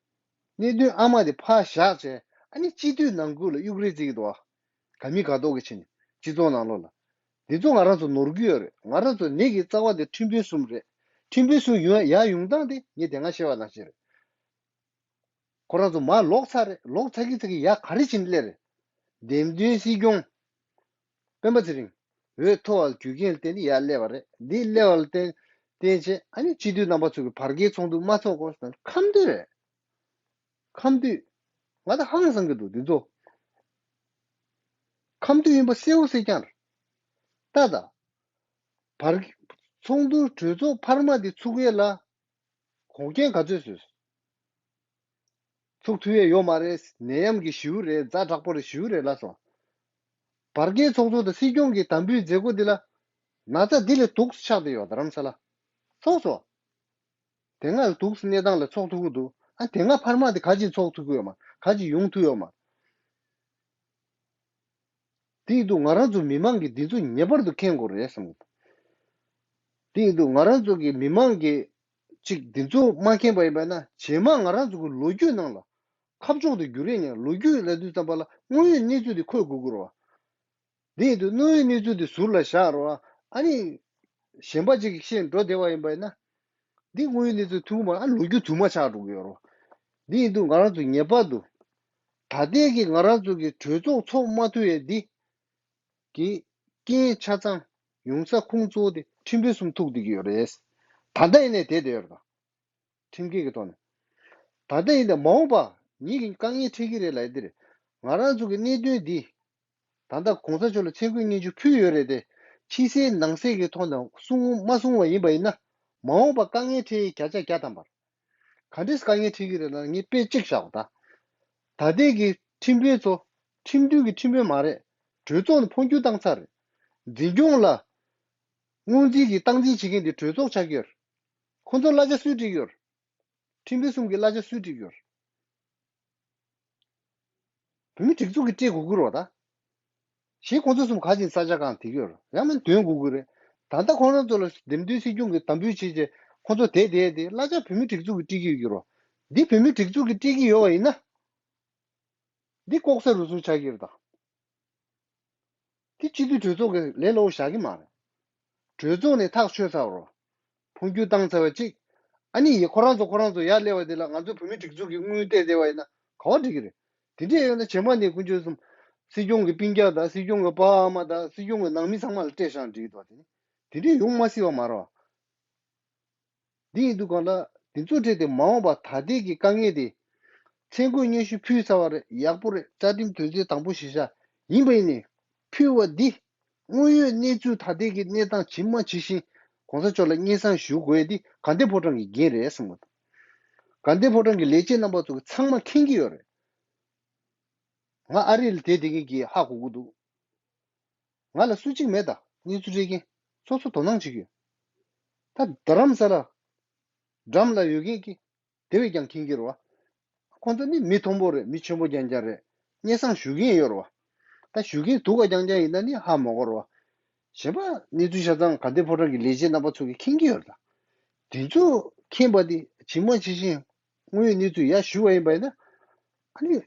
གནད་དོན་ཨ་མ་དེ་ཕར་བཞག་བྱས་ཨ་ནི་སྤྱི་འཐུས་ནང་ཁུལ་ལ་གཡུག་རེས་བརྩི་གི་འདུག་བ། ག་མི་ག་ཐོག་གི་ཕྱིན་སྤྱི་ཚོགས་ནང་ལོགས་ལ། འདི་ཚོ་ང་རང་ཚོ་ནོར་གྱི་ཡོད་རེད། ང་རང་ཚོ་ནད་ཀྱི་རྩ་བ་དེ་ཁྲིམས་དཔོན་གསུམ་རེད། ཁྲིམས་དཔོན་གསུམ་ཡོང་ཡར་ཡོང་སྟངས་དེ་ངས་དེ་སྔ་བཤད་པ་ནང་བཞིན་རེད། ཁོ་རང་ཚོ་མར་ལོག་ཚར་རེད། ལོག་ཚར་གི་ཚར་གི་ཡར་ག་རེ་བྱས་ནས་སླེབས་རེད། འདེམས་ཐོན་སྲིད་སྐྱོང་། སྤེན་པ་ཚེ་རིང་། འོས་ཐོབ་པ་རྒྱུ་རྐྱེན་ལ་བརྟེན་ནས་ཡར་སླེབས་པ་རེད། འདི་སླེབས་པ་ལ་བརྟེན་བརྟེན་བྱས་ཨ་ནི་སྤྱི་འཐུས་རྣམ་པ་ཚོ་གི་བར་བརྒལ་ཚོགས་འདུ་མ་ཚོགས་དགོས་ཟེར་ན་ཁམས་འདུས་རེད། ཁམས་འདུས། ང་ད་ཧང་སང་གི་འདུག་འདི་ཚོ། ཁམས་འདུས་ཡིན་པ་གསལ་བོ་གསལ་རྐྱང་རེད། ད་ད། བར་ཚོགས་འདུ་གྲོས་ཚོགས་འཕར་མ་འདི་ཚུགས་ཡས་ལ་འགོག་རྐྱེན་ག་ཚོད་བཟོས། ཚུགས་ཐུབ་ཡས་ཡོད་མ་རེད། ནད་ཡམས་ཀྱི་ཞེ་པོ་རེད། ཛ་དྲག་པོ་རེད། ཞེ་པོ་རེད་ལབ་སོང་། བར་བརྒལ་ཚོགས་གཙོ་དང་སྲིད་སྐྱོང་གི་དམ་འབུལ་མཛད་སྒོ་འདི་ལ་ན་ཚ་འདི་ལས་སྡུག་ཆགས་བསྡད་ཡོད་རྡ་རམ་ས་ལ། ཚོགས་སོང་། དེ་སྔ་ལ་སྡུག་གནས་སྟངས་ལ་ཚོགས་ཐུབ་ཀྱི་འདུག་ཨ་དེ་སྔ་འཕར་མ་དེ་ག་ཅིག་ཚོགས་ཐུབ་ཀྱི་ཡོད་མ། ག་ཅིག་ཡོང་ཐུབ་ཡོད་མ། དེ་ཡིན་དུས་ང་རང་ཚོ་མི་མང་གིས་འདི་ཚོ་ངེས་པར་དུ་མཁྱེན་དགོས་རེད་བསམ་གྱི་འདུག་དེ་ཡིན་དུས་ང་རང་ཚོ་གི་མི་མང་གིས་ཅིག་འདི་ཚོ་མ་མཁྱེན་པ་ཡིན་པ་ན་རྗེས་མ་ང་རང་ཚོ་གི་ལོ་རྒྱུས་ནང་ལ་ཁ་ཕྱོགས་དེ་འགྱུར་ཡས་ཉེ། ལོ་རྒྱུས་ལབ་དུས་ཙམ་པ་ལ་དངོས་ཡོད་གནས་ཚུལ་དེ་འཁོད་དགོས་ཀྱི་རེད་བ། དེ་ཡིན་དུས་དངོས་ཡོད་གནས་ཚུལ་དེ་ཟུར་ལ་བཞག་རོགས། ཨ་ནི་གཞན་པ་ཅིག་གིས་བཤད་འགྲོ་བསྡད་པ་ཡིན་པ་ཡིན་ན། འདི་དངོས་ཡོད་གནས་ཚུལ་ཐུང་མ། ཨ་ལོ་རྒྱུས་དུ་མ་ཆགས་འགྲོ་གི་ཡོད་རེད། འདི་ཡིན་དུས་ང་རང་ཚོ་ངེས་པར་དུ་ད་ལྟའི་གི་ང་རང་ཚོ་གི་གྲོས་ཚོགས་ཚོགས་མ་ཐུབ་ཡས་འདི་གི་རྐྱེན་ཆ་ཚང་ཡོང་ས་ཁུངས་གཙོ་བོ་དེ་ཁྲིམས་དཔོན་གསུམ་ཐུག་བསྡད་ཀྱི་ཡོད་རེད། ད་ལྟ་ཡིན་ནའི་དེ་བསྡད་ཡོད་རེད་ད། ཁྲིམས་འགལ་གྱི་ཐོག་ནས། ད་ལྟ་ཡིན་ནའི་མ་འོངས་པ་ཉིད་ཀྱི་དཀའ་ངལ་འཕྲད་ཀྱི་རེད་ལབ་ཡ་འདི་རེད། ང་རང་ཚོ་གི་གནད་དོན་འདི། ད་ལྟ་གོང་ས་མཆོག་ལ་ཆེད་བསྐོས་སྙན་ཞུ་ཕུལ་ཡོད་རེད་དེ། ཕྱི་གསལ་ནང་གསལ་གྱི་ཐོག་ནས་གསུང་མ་གསུང་བ་ཡིན་པ་ཡིན་ན། མ་འོངས་པ་དཀའ་ངལ་འཕྲད་ཡས་བརྒྱ་ཆ་བརྒྱ་ཐམ་པ་རེད། ག་འདྲས་དཀའ་ངལ་འཕྲད་ཀྱི་རེད་ལབ་ན་ངས་དཔེ་གཅིག་བཞག་ད། ད་ལྟའི་གི་ཁྲིམས་དཔོན་ཚོ་ཁྲིམས་མཐུན་གྱི་ཁྲིམས་དཔོན་མ་རེད། གྲོས་ཚོགས་ནས་འཕོ་འགྱུར་བཏང་ཚར་རེད། འཛིན་སྐྱོང་ལ་སྔོན་རྩིས་ཀྱི་སྟངས་འཛིན་བྱེད་མཁན་དེ་གྲོས་ཚོགས་ཆགས་ཀྱི་ཡོད་རེད། ཁོ་ཚོར་གླ་ཆ་སུས་སྤྲད་ཀྱི་ཡོད་རེད། ཁྲིམས་དཔོན་གསུམ་གྱིས་གླ་ཆ་སུས་སྤྲད་ཀྱི་ཡོད་རེད། བོད་མི་སྒྲིག་འཛུགས་ཀྱིས་སྤྲད་དགོས་ཀྱི་རེད་ད། གཞན་ཁོང་ཚོ་གསུམ་ག་ཅིག་ས་ཆ་གང་དེ་གི་ཡོད་རེད། ཡང་མིན་འདོན་དགོས་ཀྱི་རེད། ད་ལྟ་ཁོང་རང་ཚོ་ལ་འདེམས་ཐོན་སྲིད་སྐྱོང་གི་དམ་འབུལ་བྱས་རྗེས་ཁོང་ཚོ་དེ་དེ་དེ་གླ་ཆ་བོད་མི་སྒྲིག་འཛུགས་ཀྱིས་སྤྲད་ཀྱི་ཡོད་ཀྱི་རེད། འདི་བོད་མི་སྒྲིག་འཛུགས་ཀྱིས་སྤྲད་ཀྱི་ཡོད་པ་ཡིན་ན། འདི་ལྐོག་ཟ་རུལ་སུངས་ཆགས་ཀྱི་རེད་ད། དེ་སྤྱི་འཐུས་གྲོས་ཚོགས་ཀྱི་ལས་སླ་པོ་བཞག་གི་མ་རེད། གྲོས་ཚོགས་ནས་ཐག་ཆོད་ཚར་བ་རེད། འཕོ་འགྱུར་བཏང་ཚར་བ་གཅིག་ཨ་ནི་ཡི་ཁོ་རང་ཚོ་ཁོ་རང་ཚོ་ཡར་སླེབས་པ་དེ་ལ་ང་ཚོ་བོད་མི་སྒྲིག་འཛུགས་ཀྱི་དངུལ་སྤྲད་བསྡད་པ་ཡིན་ན་ག་པར་འགྲིག་གི་རེད། དེ་འདྲས་ཡོད་ན་རྗེས་མ་ནས་དཀོན་མཆོག་གསུམ། སྲིད་སྐྱོང་གི་སྤུན་ཀྱག་དང་སྲིད་སྐྱོང་གི་ཕ་མ་དང་སྲིད་སྐྱོང་གི་ནང་མི་ཚང་མ་ལ་སྤྲད་བཞག་འགྲིག་འདུག་བ། དེ་ནི་དེ་འདྲས་ཡོང་མ་སྲིད་པ་མ་རེད་བ། འདི་ཡིན་དུས་གང་ལ་འདི་ཚོ་འཕྲད་དེ་མ་འོངས་པ་ད་ལྟའི་གི་དཀའ་ངལ་དེ། མཚན་བཀོད་སྙན་ཞུ་ཕུལ་ཚར་བ་རེད། ཡག་པོ་རེད། རྩ་ཁྲིམས་དོན་ཚན་དང་པོ་གཞིར་བཞག་ཡིན་པ་ཡིན་ནའི། ཕུལ་བ་འདི་དངོས་ཡོད་གནས་ཚུལ་ད་ལྟའི་གི་གནས་སྟངས་ཇི་མ་ཇི་བཞིན་གོང་ས་མཆོག་ལ་སྙན་སེང་ཞུ་དགོས་ཡ་འདི་དགའ་ལྡན་ཕོ་བྲང་གི་འགན་རེད་བསམ་གི་འདུག་དགའ་ལྡན་ཕོ་བྲང་གི་ལས་བྱེད་རྣམ་པ་ཚོ་གི་ཚང་མ་མཁྱེན་གྱི་ཡོད་རེད། ང་ཨ་རི་ལ་བསྡད་བསྡད་མཁན་གྱིས་ཧ་གོ་གི་འདུག་ང་ལ་སུ་གཅིག་མེད་ད་གནས་ཚུལ་སྤྲད་མཁན། སོ་སོ་དོ་སྣང་བྱེད་ཀྱི་ཡོད། ད་རྡ་རམ་ས་ལ་འགྲམ་ལ་ཡོད་མཁན་གྱིས་དེ་བས་ཀྱང་མཁྱེན་གྱི་རེད་བ། ཁོང་ཚོ་ནི་མི་མཐོན་པོ་རེད། མི་ཆེན་པོ་རྐྱང་རྐྱང་རེད། སྙན་སེང་ཞུ་མཁན་ཡོད་རེད་བ། ད་ཞུ་མཁན་སྡུག་ག་རྐྱང་རྐྱང་ཡིན་ན་ནི་ཧ་མ་གོ་རེད་བ། གཞན་པ་གནས་ཚུལ་ཆ་ཚང་དགའ་ལྡན་ཕོ་བྲང་གི་ལས་བྱེད་རྣམ་པ་ཚོ་གིས་མཁྱེན་གྱི་ཡོད་རེད་ད། དེ་ཚོ་མཁྱེན་པ་དེ་ཇི་མ་ཇི་བཞིན་དངོས་ཡོད་གནས་ཚུལ་ཡར་ཞུ་བ་ཡིན་པ་ཡིན་ན། ཨ་ནི་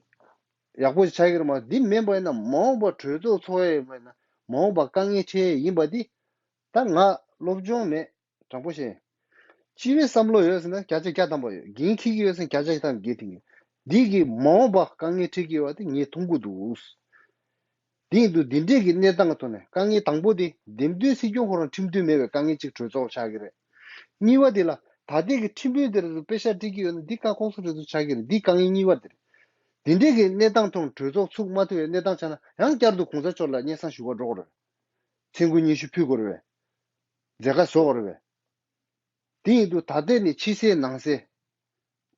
ཡག་པོ་ཆགས་ཀྱི་རེད་མ། འདི་མིན་པ་ཡིན་ན་མ་འོངས་པ་གྲོས་ཚོགས་ཚོགས་ཡ་ཡིན་པ་ཡིན་ན། མ་འོངས་པ་དཀའ་ངལ་འཕྲད་ཡ་ཡིན་པ་འདི། ད་ང་སློབ་སྦྱོང་མེད། དྲང་པོ་བཤད། སྤྱི་པའི་བསམ་བློ་ཡོད་ཟེར་ན་བརྒྱ་ཆ་བརྒྱ་ཐམ་པ་ཡོད། འགན་འཁྱེར་གྱི་ཡོད་ཟེར་ན་བརྒྱ་ཆ་བརྒྱ་ཐམ་པ་འགན་འཁྱེར་གྱི་ཡོད། འདི་གིས་མ་འོངས་པ་དཀའ་ངལ་འཕྲད་ཀྱི་ཡོད་པ་དེ་ངས་མཐོང་གི་འདུག་དེ་ཡིན་དུས་འདི་འདྲས་ཀྱི་གནས་སྟངས་ཀྱི་ཐོག་ནས་དཀའ་ངལ་དང་པོ་དེ་འདེམས་ཐོན་སྲིད་སྐྱོང་ཁོ་རང་ཁྲིམས་མཐུན་མེད་པའི་དཀའ་ངལ་གཅིག་གྲོས་ཚོགས་ཆགས་ཀྱི་རེད། གཉིས་པ་དེ་ལ་ད་ལྟའི་གི་ཁྲིམས་དཔོན་དེ་རུ་དཔེ་ཤག་སྤྲད་ཀྱི་ཡོད་ན་འདི་བཀའ་ཁོག་སོ་གྲོས་ཚོགས་ཆགས་ཀྱི་རེད། འདི་དཀའ་ངལ་གཉིས་པ་དེ་རེད། འདི་འདྲས་ཀྱི་གནས་སྟངས་ཐོག་གྲོས་ཚོགས་ཚུགས་མ་ཐུབ་པའི་གནས་སྟངས་ཆགས་ན་ཡང་བསྐྱར་དུ་གོང་ས་མཆོག་ལ་སྙན་སེང་ཞུ་ག་འགྲོ་དགོས་རེད། མཚན་བཀོད་སྙན་ཞུ་ཕུལ་དགོས་རེད་པས། མཛད་དཀའ་བཟོ་དགོས་རེད་པས། དེ་ཡིན་དུས་ད་ལྟའི་ནས་ཕྱི་གསལ་ནང་གསལ།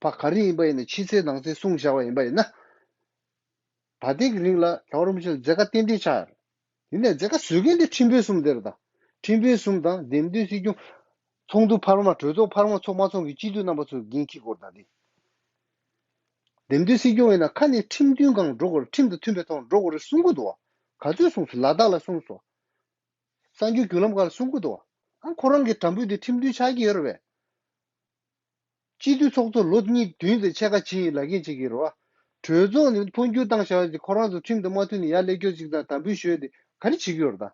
ཕ་ག་རེ་ཡིན་པ་ཡིན་ན་ཕྱི་གསལ་ནང་གསལ་གསུངས་བཞག་པ་ཡིན་པ་ཡིན་ན། ད་ལྟའི་གི་རིང་ལ་རྒྱལ་བ་རིན་པོ་ཆེ་ལ་མཛད་དཀའ་ཏན་ཏན་ཆགས་ཡོད་རེད། ཡིན་ནའི་མཛད་དཀའ་བཟོ་མཁན་དེ་ཁྲིམས་དཔོན་གསུམ་དེ་རེད་ད། ཁྲིམས་དཔོན་གསུམ་དང་འདེམས་ཐོན་སྲིད་སྐྱོང་། ཚོགས་འདུ་འཕར་མ་གྲོས་ཚོགས་འཕར་མ་ཚོགས་མ་ཚོགས་ཀྱི་སྤྱི་འཐུས་རྣམ་པ་ཚོས་འགན་འཁྱེར་དགོས་རེད་ད་དེ། འདེམས་ཐོན་སྲིད་སྐྱོང་ཡིན་ན་ཁ་ནས་ཁྲིམས་མཐུན་སྒང་འགྲོ་དགོས་རེད། ཁྲིམས་དང་མཐུན་པའི་ཐོག་འགྲོ་དགོས་རེད་གསུང་གི་འདུག་བ། ག་ཚོད་གསུངས་སོང་། ལ་དྭགས་ལ་གསུངས་སོང་། གསར་འགྱུར་བརྒྱུད་ལམ་ཁག་ལ་གསུང་གི་འདུག་བ། ཨ་ཁོ་རང་གི་དྲ་འབུལ་དེ་ཁྲིམས་མཐུན་ཆགས་ཀྱི་ཡོད་རེད་པས། སྤྱི་འཐུས་ཚོགས་གཙོ་ལོ་གཉིས་བདུན་དེ་ཕྱེད་ཀ་ཕྱིན་ཡིན་ལབ་མཁན་ཅིག་གིས་རེད་བ། གྲོས་ཚོགས་ནས་འཕོ་འགྱུར་བཏང་བཞག་ཡོད་དེ་ཁོ་རང་ཚོ་ཁྲིམས་དང་མ་མཐུན་ནས་ཡར་སླེབས་རྒྱུ་ཅིག་དང་དམ་འབུལ་ཞུས་ཏེ་ག་རེ་བྱེད་ཀྱི་ཡོད་རེད་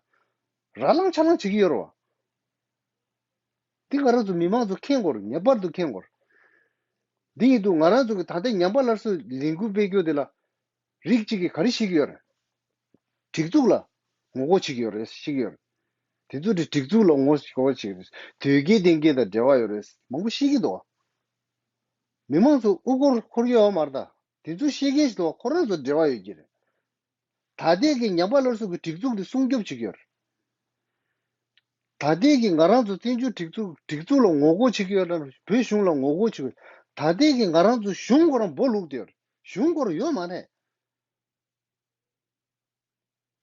ད། ར་ལངས་ཆ་ལངས་བྱེད་ཀྱི་ཡོད་རེད་བ། འདི་ང་རང་ཚོ་མི་མང་ཚོ་མཁྱེན་དགོས་རེད། ངེས་པར་དུ་མཁྱེན་དགོས་རེད། འདི་ཡིན་དུས་ང་རང་ཚོ་གི་ད་ལྟའི་ཉམས་པ་སླར་གསོའི་ལས་འགུལ་སྤེལ་རྒྱུ་དེ་ལ། རིགས་གཅིག་གིས་ག་རེ་བཤད་ཀྱི་ཡོད་རེད། སྒྲིག་འཛུགས་ལ་ངོ་རྒོལ་བྱེད་ཀྱི་ཡོད་རེད་བཤད་ཀྱི་ཡོད་རེད། དེ་ཚོ་དེ་སྒྲིག་འཛུགས་ལ་ངོ་རྒོལ་བྱེད་ཀྱི་ཡོད་རེད། དོལ་རྒྱལ་བསྟེན་མཁན་དང་འབྲེལ་བ་ཡོད་རེད་མང་པོ་བཤད་ཀྱི་འདུག་མི་མང་ཚོ་དབུ་སྐོར་འཁོར་གྱི་ཡོད་མ་རེད་ད། དེ་ཚོ་བཤད་མཁན་ཞིག་འདུག་ཁོ་རང་ཚོ་འབྲེལ་བ་ཡོད་ཀྱི་རེད། ད་ལྟའི་གི་ཉམས་པ་སླར་གསོ་གི་སྒྲིག་འཛུགས་དེ་སྲུང་སྐྱོབ་བྱེད་ཀྱི་ཡོད་རེད། ད་ལྟའི་གི་ང་རང་ཚོ་བཙན་བྱོལ་སྒྲིག་འཛུགས་སྒྲིག་འཛུགས་ལ་ངོ་རྒོལ་བྱེད་ཀྱི་ཡོད་ན་བོད་གཞུང་ལ་ངོ་རྒོལ་བྱེད་ཀྱི་ཡོད། ད་ལྟའི་གི་ང་རང་ཚོ་གཞུང་ཁོ་རང་སྦོ་ལུག་དེ་ཡོད་རེད། གཞུང་ཁོ་རང་ཡོད་མ་རེད།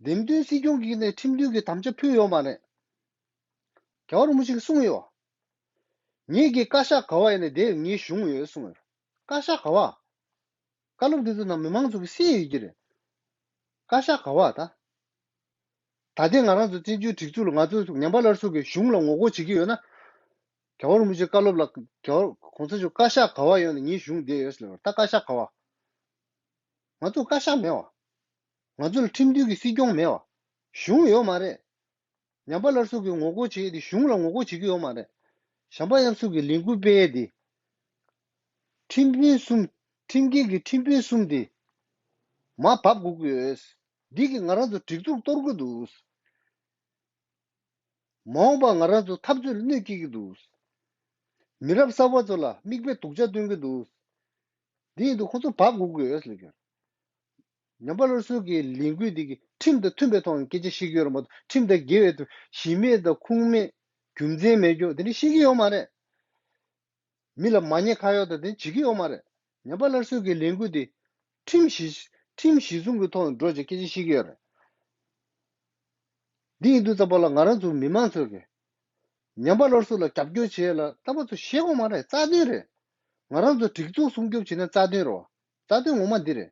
འདེམས་ཐོན་སྲིད་སྐྱོང་གིས་ནས་ཁྲིམས་མཐུན་གྱི་དམ་བཅའ་ཕུལ་ཡོད་མ་རེད། རྒྱལ་བ་རིན་པོ་ཆེ་གིས་གསུངས་ཡོད། ངེད་ཀྱི་བཀའ་ཤག་ག་བ་ཡིན་ན་དེ་ངའི་གཞུང་ཡོད་གསུངས་ཡོད། བཀའ་ཤག་ག་བ། བཀའ་སློབ་དེ་ཚོ་ནང་མི་མང་ཚོ་གིས་གསན་ཡོད་ཀྱི་རེད། བཀའ་ཤག་ག་བ་ད། ད་ལྟའི་ང་རང་ཚོ་བཙན་བྱོལ་སྒྲིག་འཛུགས་ལ་ང་ཚོ་ཉམས་པ་སླར་གསོ་གི་གཞུང་ལ་ངོ་རྒོལ་བྱེད་ཀྱི་ཡོད་ན། རྒྱལ་བ་རིན་པོ་ཆེའི་བཀའ་སློབ་ལ་རྒྱལ་བ་གོང་ས་མཆོག་བཀའ་ཤག་ག་བ་ཡོད་ན་ངའི་གཞུང་བསྡད་ཡོད་ཟེར་ལ། ད་བཀའ་ཤག་ག་བ། ང་ཚོ་བཀའ་ཤག་མེད་བ། ང་ཚོ་ལ་ཁྲིམས་མཐུན་གྱི་སྲིད་སྐྱོང་མེད་བ། གཞུང་ཡོད་མ་རེད། ཉམས་པ་སླར་གསོ་གི་ངོ་རྒོལ་བྱེད་ཡས་དེ་གཞུང་ལ་ངོ་རྒོལ་བྱེད་ཀྱི་ཡོད་མ་རེད། བྱམས་པ་མཉམ་གསོ་གི་ལས་འགུལ་སྤེལ་ཡས་དེ། ཁྲིམས་དཔོན་གསུམ། ཁྲིམས་འགལ་གྱི་ཁྲིམས་དཔོན་གསུམ་དེ་མར་བབས་དགོས་ཀྱི་ཡོད། འདི་གིས་ང་རང་ཚོ་སྒྲིག་འཛུགས་གཏོར་གྱི་འདུག་མ་འོངས་པར་ང་རང་ཚོ་འཐབ་རྩོད་ལ་གནོད་སྐྱེལ་གྱི་འདུག་མི་རབས་གསར་པ་ཚོ་ལ་མིག་དཔེ་སྡུག་ཅག་སྟོན་གྱི་འདུག་འདི་ཡིན་དུས་ཁོ་ཚོ་བབས་དགོས་ཀྱི་ཡོད་ཟེར་གྱི། ཉམས་པ་སླར་གསོ་གི་ལས་འགུལ་འདི་གིས་ཁྲིམས་དང་མཐུན་པའི་ཐོག་ནས་སྐད་ཆ་བཤད་ཀྱི་ཡོད་རེད་མ་གཏོགས། ཁྲིམས་དང་འགལ་བའི་ཐོག་གཞི་མེད་དང་ཁུངས་མེད་རྒྱུ་མཚན་མེད་རྒྱུ་དེ་འདྲ་བཤད་ཀྱི་ཡོད་མ་རེད། མི་ལ་མ་ཉེས་ཁ་གཡོག་དང་དེ་བྱེད་ཀྱི་ཡོད་མ་རེད། ཉམས་པ་སླར་གསོ་གི་ལས་འགུལ་འདི་ཁྲིམས་གཞི། ཁྲིམས་གཞི་བཟུང་གི་ཐོག་ནས་འགྲོ་བྱས་སྐད་ཆ་བཤད་ཀྱི་ཡོད་རེད། འདི་ཡིན་དུས་ཙམ་པ་ལ་ང་རང་ཚོ་མི་མང་ཚོས་ཀྱི་ཉམས་པ་སླར་གསོ་ལ་རྒྱབ་སྐྱོར་བྱེད་ཡས་ལ་རྟག་པར་ཚོ་ཤེས་དགོས་མ་རེད། རྩ་དོན་རེད། ང་རང་ཚོ་སྒྲིག་འཛུགས་སྲུང་སྐྱོབ་བྱེད་ན་རྩ་དོན་རེད་བ། རྩ་དོན་ངོ་མ་འདི་རེད།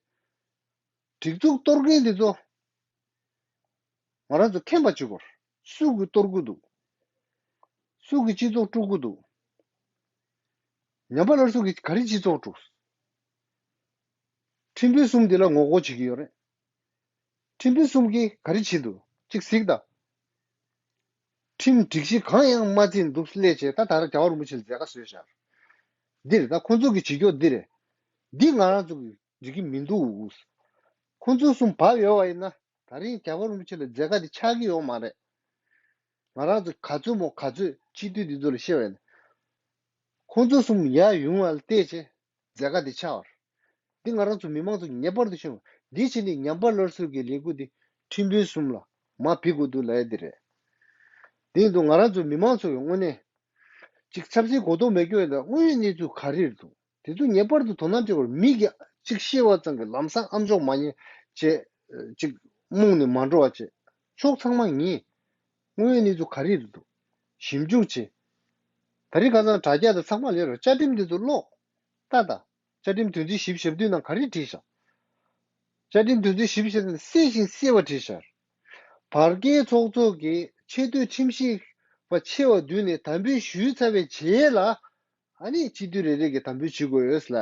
སྒྲིག་འཛུགས་གཏོར་མཁན་འདི་ཚོ་ང་རང་ཚོ་མཁྱེན་པ་བྱེད་དགོས། སུ་གིས་གཏོར་གི་འདུག་སུ་གིས་སྤྱི་ཚོགས་དཀྲུག་གི་འདུག་ཉམས་པ་སླར་གསོ་གིས་ག་རེ་སྤྱི་ཚོགས་དཀྲུགས། ཁྲིམས་དཔོན་གསུམ་འདི་ལ་ངོ་རྒོལ་བྱེད་ཀྱི་ཡོད་རེད། ཁྲིམས་དཔོན་གསུམ་གྱིས་ག་རེ་བྱེད་འདུག་ཅིག་གཟིགས་དང་། ཁྲིམས་སྒྲིག་གཞི་གང་ཡང་མ་བརྩིས་འདུག་སླེབས་བྱས། ད་ད་ར་རྒྱལ་བ་རིན་པོ་ཆེ་ལ་མཛད་དཀའ་བཟོས་བཞག་འདི་རེད། ད་ཁོང་ཚོ་གི་བྱེད་སྐྱོ་འདི་རེད། འདི་ང་རང་ཚོ་གི་འགྲིག་གི་མི་འདུག་ཁོང་ཚོ་གསུམ་བབས་ཡོད་པ་ཡིན་ན། ད་རིང་རྒྱལ་བ་རིན་པོ་ཆེ་ལ་མཛད་དཀའ་འདི་ཆགས་ཀྱི་ཡོད་མ་རེད། ང་རང་ཚོ་ག་ཚོད་མོ་ག་ཚོད་སྤྱི་འཐུས་འདི་ཚོ་ལ་བཤད་པ་ཡིན་ན། ཁོང་ཚོ་གསུམ་ཡར་ཡོང་བ་ལ་བལྟས་བྱས་མཛད་དཀའ་འདི་ཆགས་པ་རེད། འདི་ང་རང་ཚོ་མི་མང་ཚོ་ངེས་པར་དུ་ཤེས་དགོས། འདི་བྱས་ནས་ཉམས་པ་སླར་གསོ་གི་ལས་འགུལ་འདི་ཁྲིམས་དཔོན་གསུམ་ལ་མར་ཕུད་དགོས་འདུག་ལབ་ཡ་འདི་རེད། འདི་ཡིན་དུས་ང་རང་ཚོ་མི་མང་ཚོ་གི་དངོས་གནས་ཅིག་ཆབ་སྲིད་གོ་རྟོགས་མེད་རྒྱུ་ཡིན་ད་དངོས་ཡོད་གནས་ཚུལ་ག་རེ་རེད་འདུག་དེ་ཚོ་ངེས་པར་དུ་དོ་སྣང་སྤྲད་དགོས། མི་གི་ཅིག་ཤེས་པ་ཙམ་གྱིས་ལམ་སང་ཨ་མཆོག་མ་ཉན་བྱས། ཅིག་རྨོངས་ནས་མ་འགྲོ་བ་བྱས། ཕྱོགས་ཚང་མ་ངེས། དངོས་ཡོད་གནས་ཚུལ་ག་རེ་རེད་འདུག་ཞིབ་འཇུག་བྱས། ད་རིང་ཁ་སང་དྲ་རྒྱ་དང་ཚང་མ་ལས་རོགས་བཅའ་ཁྲིམས་འདི་ཚོ་ཀློག་ལྟ་དང་། བཅའ་ཁྲིམས་དོན་ཚན་བཞི་བཅུ་ཞེ་བདུན་ནང་ག་རེ་བྲིས་བཞག་བཅའ་ཁྲིམས་དོན་ཚན་བཞི་བཅུ་ཞེ་བདུན་གསལ་ཞིང་གསལ་བ་བྲིས་བཞག་བར་བརྒལ་ཚོགས་གཙོ་གིས་ཆེས་མཐོའི་ཁྲིམས་ཞིབ་པ་ཆེ་བ་བསྡུས་ནས་དམ་འབུལ་ཞུས་ཚར་བའི་རྗེས་ལ། ཨ་ནི་སྤྱི་འཐུས་རེ་རེ་གིས་དམ་འབུལ་ཞུ་དགོས་ཡོད་ལ།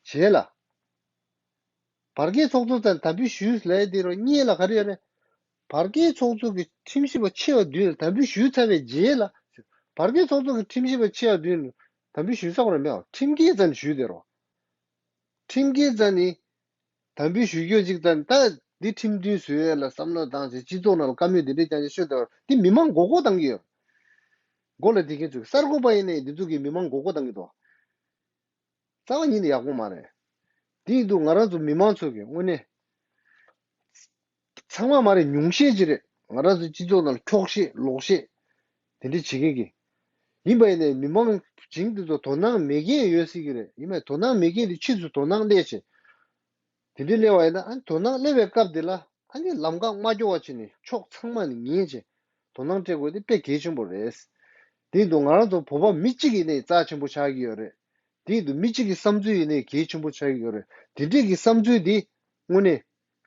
རྗེས་ལ། བར་བརྒལ་ཚོགས་གཙོ་ཚང་དམ་འབུལ་ཞུས་ལས་དེ་རུ་གཉིས་ལ་ག་རེ་ཡོད་རེད། བར་བརྒལ་ཚོགས་གཙོ་གི་ཁྲིམས་ཞིབ་པ་ཆེ་བ་བདུན་ལ་དམ་འབུལ་ཞུས་ཚར་བའི་རྗེས་ལ། བར་བརྒལ་ཚོགས་གཙོ་གི་ཁྲིམས་ཞིབ་པ་ཆེ་བ་བདུན་ལ་དམ་འབུལ་ཞུས་ས་གོ་ར་མེད་པ། ཁྲིམས་འགལ་ཙམ་ཞུས་དེ་རུ། ཁྲིམས་འགལ་ཙམ་ནི། དམ་འབུལ་ཞུ་རྒྱུ་ཅིག་ཙམ་ད་འདི་ཁྲིམས་མཐུན་བཟོ་ཡས་ལ་བསམ་བློ་བཏང་བྱས་སྤྱི་ཚོགས་ནང་ལ་བཀའ་མོལ་འདི་འདྲས་ཀྱང་ཤོད་དེ་རུ་འདི་མི་མང་མགོ་སྐོར་བཏང་གི་ཡོད། མགོ་ལ་འདི་གིན་ཚུགས་གསར་འགོད་པ་ཡིན་ནའི་འདི་ཚོ་གི་མི་མང་མགོ་སྐོར་བཏང་གི་འདུག་རྩ་བ་ཉིད་ནས་ཡག་པོ་མ་རེད། དེ་ཡིན་དུས་ང་རང་ཚོ་མི་མང་ཚོ་གི་དངོས་གནས་ཚང་མ་མ་རེད། ཉུང་ཤས་ཅིག་རེད། ང་རང་ཚོ་སྤྱི་ཚོགས་ནང་ལ་འཁྱོག་བཤད་ལོག་བཤད་དེ་འདྲ་བྱེད་མཁན་གི། ཡིན་པ་ཡིན་ནའི་མི་མང་བྱིངས་དེ་ཚོ་དོ་སྣང་མེད་མཁན་ཡོད་སྲིད་ཀྱི་རེད། ཡིན་ནའི་དོ་སྣང་མེད་མཁན་དེ་ཕྱིས་སུ་དོ་སྣང་སླེབས་བྱས། དེ་འདྲའི་སླེབས་པ་ཡིན་ན་ཨ་ནི་དོ་སྣང་སླེབས་པའི་སྐབས་དེ་ལ་ཨ་ནི་ལམ་ཁ་མ་སྐྱོ་བ་བྱས་ནས་ཕྱོགས་ཚང་མ་ནས་ཉན་བྱས་དོ་སྣང་སྤྲད་དགོས་དེ་དཔེ་གལ་ཆེན་པོ་རེད། དེ་ཡིན་དུས་ང་རང་ཚོ་བོད་པ་མི་གཅིག་ཡིན་ནའི་རྩ་ཆེན་པོ་ཆགས་ཀྱི་ཡོད་རེད། དེ་ཡིན་དུས་མི་གཅིག་གི་བསམ་ཚུལ་ཡིན་ནའི་གལ་ཆེན་པོ་ཆགས་ཀྱི་ཡོད་རེད། དེ་འདྲས་ཀྱི་བསམ་ཚུལ་དེ་དངོས་གནས་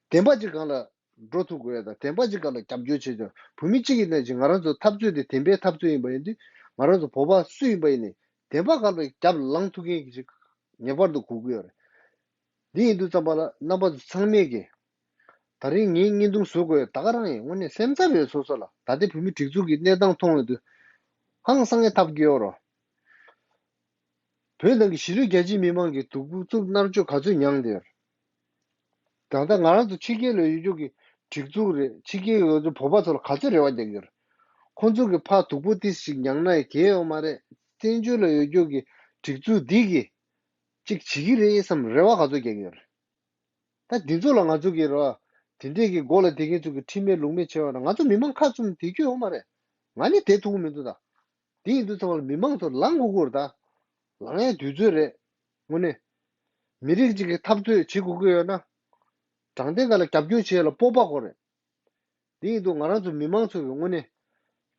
བདེན་པ་གཅིག་སྒང་ལ་འགྲོ་ཐུབ་དགོས་ཡ་དང་བདེན་པ་གཅིག་སྒང་ལ་རྒྱབ་སྐྱོར་བྱེད་ཆོག་བོད་མི་གཅིག་ཡིན་ནའི་ཅིག་ང་རང་ཚོ་འཐབ་རྩོད་དེ་བདེན་པའི་འཐབ་རྩོད་ཡིན་པ་ཡིན་དུས་ང་རང་ཚོ་བོད་པ་སུ་ཡིན་པ་ཡིན་ནའི་བདེན་པ་སྒང་ལ་རྒྱབ་ལངས་ཐུབ་མཁན་གྱི་ཅིག་ངེས་པར་དུ་དགོས་ཀྱི་ཡོད་རེད། འདི་ཡིན་དུས་ཙམ་པ་ལ་རྣམ་པ་ཚོ་ཚང་མས་ཀྱི། ད་རིང་ངས་བརྙན་ཐུང་བཟོ་དགོས་ད་ག་རང་ཡིན། དངོས་གནས་སེམས་འཚབ་ཡོད་སོ་སོ་ལ། ད་ལྟའི་བོད་མི་སྒྲིག་འཛུགས་ཀྱི་གནས་སྟངས་མཐོང་ཡོང་དུས་ཧང་སང་ངེ་ཐབས་སྐྱོ་རོ། བོད་ནང་གི་གཞིས་ལུས་རྒྱ་ཆེའི་མི་མང་གིས་སྡུག་རྩུབ་མནར་གཅོད་ག་ཚོད་མྱངས་བསྡད་ཡོད། ད་ལྟ་ང་རང་ཚོ་ཕྱི་རྒྱལ་ལ་ཡོད་རྒྱུ་གི་སྒྲིག་འཛུགས་རེད། ཕྱི་རྒྱལ་ཡོད་རྒྱུ་བོད་པ་ཚོ་ལ་ག་ཚོད་རེ་བ་རྒྱག་གི་ཡོད་རེད། ཁོང་ཚོ་གི་ཕར་སྡུག་པོ་ཏིས་ཞིག་མྱངས་ན་ཡང་གལ་ཡོད་མ་རེད། བཙན་བྱོལ་ལ་ཡོད་རྒྱུ་གི་སྒྲིག་འཛུགས་འདི་གིས་ཅིག་བྱེད་ཀྱི་རེད་བསམ་རེ་བ་ག་ཚོད་རྒྱག་གི་ཡོད་རེད། ད་འདི་ཚོ་ལ་ང་ཚོ་གི་རོ། དེ་འདྲས་ཀྱི་མགོ་ལ་དེ་གིན་ཚོ་གི་ཁྲིམས་མེད་ལུགས་མེད་བྱས་པ་ན་ང་ཚོ་མི་མང་ཁ་བཙུམ་དེ་རྒྱུ་ཡོད་མ་རེད། ང་ནི་དེ་ཐུག་གི་མི་འདུག་ད། དེ་ཡིན་དུས་ཚང་མ་མི་མང་ཚོ་ལངས་དགོས་ཀྱི་རེད་ད། ལངས་ཡའི་དུས་ཚོད་རེད། དངོས་གནས། མི་རིགས་གཅིག་གི་འཐབ་རྩོད་བྱེད་དགོས་ཀྱི་ཡོད་ན། དྲང་བདེན་སྒང་ལ་རྒྱབ་སྐྱོར་བྱེད་ཡ་ལ་སྤོབས་པ་དགོས་རེད། དེ་ཡིན་དུས་ང་རང་ཚོ་མི་མང་ཚོ་གི་དངོས་གནས།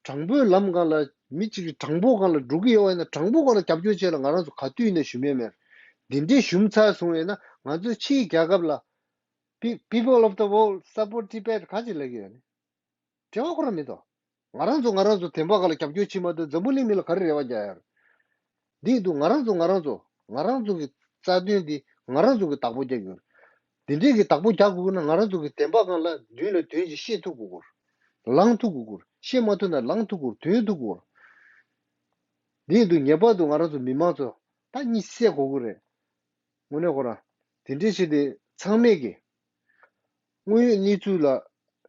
དྲང་པོའི་ལམ་སྒང་ལ་མི་གཅིག་གིས་དྲང་པོ་སྒང་ལ་འགྲོ་གི་ཡོད་པ་ཡིན་ན་དྲང་པོ་སྒང་ལ་རྒྱབ་སྐྱོར་བྱེད་ལ་ང་རང་ཚོ་ག་དུས་ཡིན་ན་ཞུམ་ཡས་མེད། འདི་འདྲས་ཞུམ་ཚར་སོང་བས་ན་ང་ཚོའི་ཕྱིའི་རྒྱལ་ཁབ་ལ། Pe- People of the world support Tibet ག་ཅིག་ལབ་ཀྱི་ཡོད་ནི། འབྲེལ་བ་ཁོ་རང་མི་འདུག་ང་རང་ཚོ་ང་རང་ཚོ་བདེན་པ་སྒང་ལ་རྒྱབ་སྐྱོར་བྱེད་མ་ཐུབ་འཛམ་བུ་གླིང་མི་ལ་ག་རེ་རེ་བ་རྒྱག་ཡ་རེད། འདི་ཡིན་དུས་ང་རང་ཚོ་ང་རང་ཚོ་ང་རང་ཚོ་གི་རྩ་དོན་འདི་ང་རང་ཚོ་གི་བདག་པོ་རྒྱག་དགོས། འདི་འདྲས་ཀྱི་བདག་པོ་རྒྱག་དགོས་ན་ང་རང་ཚོ་གི་བདེན་པ་སྒང་ལ་མདུན་ལ་དོན་ཅིག་བཤད་ཐུབ་དགོས་ཀྱི་རེད། ལངས་ཐུབ་དགོས་ཀྱི་རེད། བཤད་མ་ཐུབ་ན་ལངས་ཐུབ་དགོས་རེད། དོན་ཐུབ་དགོས་ཀྱི་རེད། འདི་ཡིན་དུས་ངེས་པར་དུ་ང་རང་ཚོ་མི་མང་ཚོ་ད་གཉིད་སད་དགོས་ཀྱི་རེད། དངོས་གནས་ཁོ་རང་དེ་འདྲས་བྱས་ཏེ་ཚང་མས་ཀྱི། དངོས་ཡོད་གནས་ཚུལ་ལ་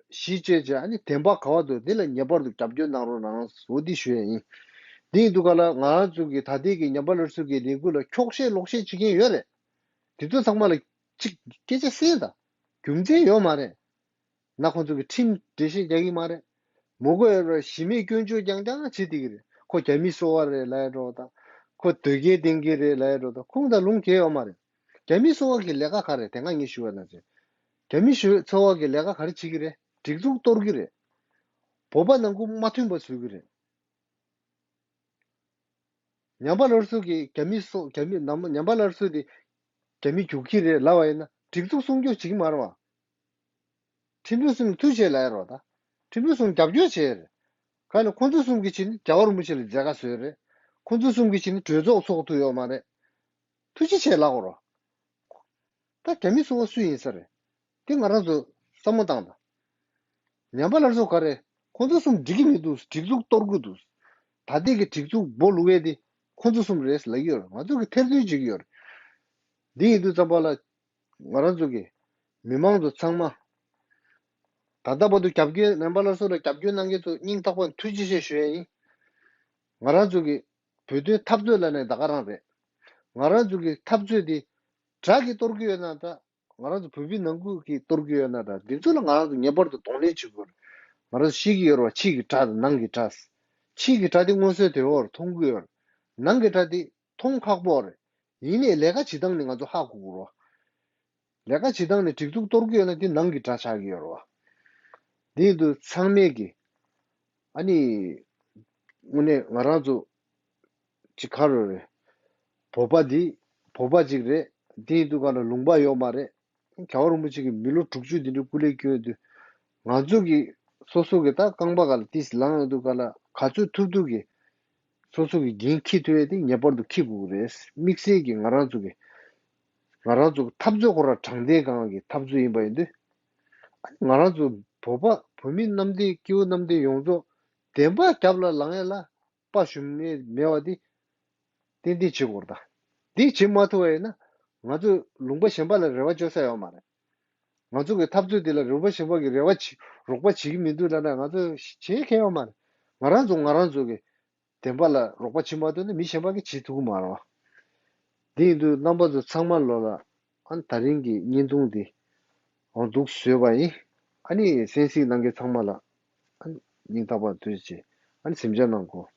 གཞི་བཅོལ་བྱས་ཨ་ནི་བདེན་པ་ག་བ་འདུག་འདི་ལ་ངེས་པར་དུ་རྒྱབ་སྐྱོར་གནང་རོགས་གནང་ཟེར་འདི་ཞུ་ཡ་ཡིན། འདི་ཡིན་དུས་ག་ལ་ང་ཚོ་གི་ད་ལྟའི་གི་ཉམས་པ་སླར་གསོ་གི་ལས་འགུལ་ལ་འཁྱོག་བཤད་ལོག་བཤད་བྱེད་མཁན་ཡོད་རེད། དེ་ཚོ་ཚང་མ་ལ་གཅིག་སྐད་ཆ་གསན་དང་། རྒྱུ་མཚན་ཡོད་མ་རེད། ན་ཁོང་ཚོ་གི་ཁྲིམས་འགྲེལ་བཤད་རྒྱག་གི་མ་རེད། མོ་གོ་ཡོད་ར་གཞི་མེད་སྐྱོན་བརྗོད་རྐྱང་རྐྱང་བྱེད་བསྡད་ཀྱི་རེད། ཁོ་རྒྱ་མི་སོ་པ་རེད་ལབ་ཡ་འགྲོ་དང་། ཁོ་དོལ་རྒྱལ་བསྟེན་གྱི་རེད་ལབ་ཡ་འགྲོ་དང་། ཁོང་དང་ལུང་གལ་ཡོད་མ་རེད། རྒྱ་མི་སོ་པ་གི་ལས་ཀ་ག་རེད་དེ་སྔ་ངས་ཞུ་བ་ནང་བཞིན། རྒྱ་མི་ཞུ་སོ་པ་གི་ལས་ཀ་ག་རེ་བྱེད་ཀྱི་རེད། སྒྲིག་འཛུགས་གཏོར་གྱི་རེད། བོད་པ་ནང་ཁུལ་མ་མཐུན་པ་བཟོ་གི་རེད། ཉམས་པ་སླར་གསོ་གི་རྒྱ་མི་སོ་རྒྱ་མི་ནམ་ཉམས་པ་སླར་གསོ་དེ་རྒྱ་མི་རྒྱུག་གི་རེད་ལབ་པ་ཡིན་ན་སྒྲིག་འཛུགས་སྲུང་སྐྱོབ་བྱེད་ཀྱི་མ་རེད་བ། ཁྲིམས་དཔོན་གསུམ་ཐུགས་རྗེ་ལབ་ཡ་རོགས་ད། ཁྲིམས་དཔོན་གསུམ་རྒྱབ་སྐྱོར་བྱས་རེད། ག་ནས་ཁོང་ཚོ་གསུམ་གྱི་ཕྱིར་ནི་རྒྱལ་བ་རིན་པོ་ཆེ་ལ་མཛད་དཀའ་བཟོས་རེད། ཁོང་ཚོ་གསུམ་གྱི་ཕྱིར་ནི་གྲོས་ཚོགས་ཚོགས་ཐུབ་ཡོད་མ་རེད། ཐུགས་རྗེ་ཆེ་ལབ་དགོས་རོགས། ད་རྒྱ་མི་སུ་བ་སུ་ཡིན་ས་རེད། དེ་ང་རང་ཚོ་བསམ་བློ་བཏང་དང་། ཉམས་པ་སླར་གསོ་ག་རེ། ཁོང་ཚོ་གསུམ་འགྲིག་གི་མི་འདུག་སྒྲིག་འཛུགས་གཏོར་དགོས་འདུག་ད་ལྟའི་གི་སྒྲིག་འཛུགས་སྦོ་ལུག་ཡས་དེ་ཁོང་ཚོ་གསུམ་རེད་ལབ་ཀྱི་ཡོད་རེད། ང་ཚོ་གི་ཐེར་འདོན་བྱེད་ཀྱི་ཡོད་རེད། འདི་ཡིན་དུས་ཙམ་པ་ལ་ང་རང་ཚོ་གི་མི་མང་ཚོ་ཚང་མ་ད་ལྟ་བར་དུ་རྒྱབ་སྐྱོར་ཉམས་པ་སླར་གསོ་ལ་རྒྱབ་སྐྱོར་གནང་མཁན་ཚོ་སྙིང་ཐག་པ་ནས་ཐུགས་རྗེ་ཆེ་ཞུ་ཡས་ཡིན། ང་རང་ཚོ་གི་བོད་དོན་འཐབ་རྩོད་ལབ་ནས་ད་ག་རང་རེད། ང་རང་ཚོ་གི་འཐབ་རྩོད་འདི་དགྲ་གིས་གཏོར་གྱི་ཡོད་ན་འདྲ། ང་རང་ཚོ་བོད་མི་ནང་ཁུལ་གྱིས་གཏོར་གྱི་ཡོད་ན་འདྲ། འདི་ཚོ་ལ་ང་རང་ཚོ་ངེས་པར་དུ་གདོང་ལེན་བྱེད་དགོས་རེད། ང་རང་ཚོ་ཤེས་ཀྱི་ཡོད་རེད་བ། ཕྱི་གི་དགྲ་དང་ནང་གི་དགྲ། ཕྱི་གི་དགྲ་དེ་མངོན་གསལ་དོད་པོར་མཐོང་གི་ཡོད་རེད། ནང་གི་དགྲ་དེ་མཐོང་ཁག་པོ་རེད། ཡིན་ནའི་ལས་ཀ་བྱེད་སྟངས་ནི་ང་ཚོ་ཧ་གོ་དགོས་རེད་བ། ལས་ཀ་བྱེད་སྟངས་ནི་སྒྲིག་འཛུགས་གཏོར་གྱི་ཡོད་ན་དེ་ནང་གི་དགྲ་ཆགས་ཀྱི་ཡོད་རེད་བ། དེ་ཡིན་དུས་ཚང་མས་ཀྱི་ཨ་ནི་དངོས་གནས་ང་རང་ཚོ་ཅིག་ག་རེ་རེད། བོད་པ་འདི་བོད་པ་ཅིག་རེད། དེ་ཡིན་དུས་ག་ལ་ལུང་པ་ཡོད་མ་རེད། རྒྱལ་བ་རིན་པོ་ཆེ་གིས་མི་ལོ་དྲུག་ཅུ་འདི་འདྲའི་སྐུ་ལས་བསྐྱོན་དུས་ང་ཚོ་གི་སོ་སོ་གི་ད་རྐང་པ་ག་ལ་ཏིས་ལངས་ཡོང་དུས་ག་ལ་ག་ཚོད་ཐུབ་ཐུབ་ཀྱི་སོ་སོ་གི་འགན་འཁྱེར་ཐུབ་ཡས་དེ་ངེས་པར་དུ་འཁྱེར་དགོས་ཀྱི་རེད། དམིགས་བསལ་གྱི་ང་རང་ཚོ་གི་ང་རང་ཚོ་གི་འཐབ་རྩོད་ཁོ་ར་དྲང་བདེན་སྒང་གི་འཐབ་རྩོད་ཡིན་པ་ཡིན་དུས། ང་རང་ཚོ་བོད་པ་བོད་མི་གནམ་བསྟན་སྐྱེ་བོ་གནམ་བསྟན་ཡོངས་རྫོགས་བདེན་པ་རྒྱབ་ལ་ལངས་ཡས་ལ་དཔའ་ཞུམ་མེད་མེད་པ་འདི་ཏན་ཏན་བྱེད་དགོས་རེད་ད། འདི་བྱེད་མ་ཐུབ་པ་ཡིན་ན་ང་ཚོ་ལུང་པ་གཞན་པ་ལ་རེ་བ་བཅོལ་ས་ཡོད་མ་རེད། ང་ཚོ་གི་འཐབ་རྩོད་འདི་ལ་ལུང་པ་གཞན་པ་གི་རེ་བ་བྱེད་རོགས་པ་བྱེད་ཀྱི་མི་འདུག་ལབ་ན་ང་ཚོ་བྱེད་མཁན་ཡོད་མ་རེད། ང་རང་ཚོ་ང་རང་ཚོ་གི་བདེན་པ་ལ་རོགས་པ་བྱེད་མ་ཐུབ་ན་མི་གཞན་པ་གིས་བྱེད་ཐུབ་ཀྱི་མ་རེད་བ། དེ་ཡིན་དུས་རྣམ་པ་ཚོ་ཚང་མ་ལོ་ལ་ཨ་ནི་ད་རིང་གི་བརྙན་ཐུང་འདི་འོང་འདུག་བཟོས་པ་ཡིན། ཨ་ནི་གསན་གཟིགས་གནང་མཁན་ཚང་མ་ལ་ཨ་ནི་སྙིང་ཐག་པ་ཐུགས་རྗེ་ཆེ། ཨ་ནི་གཟིམ་འཇག་གནང་གོ།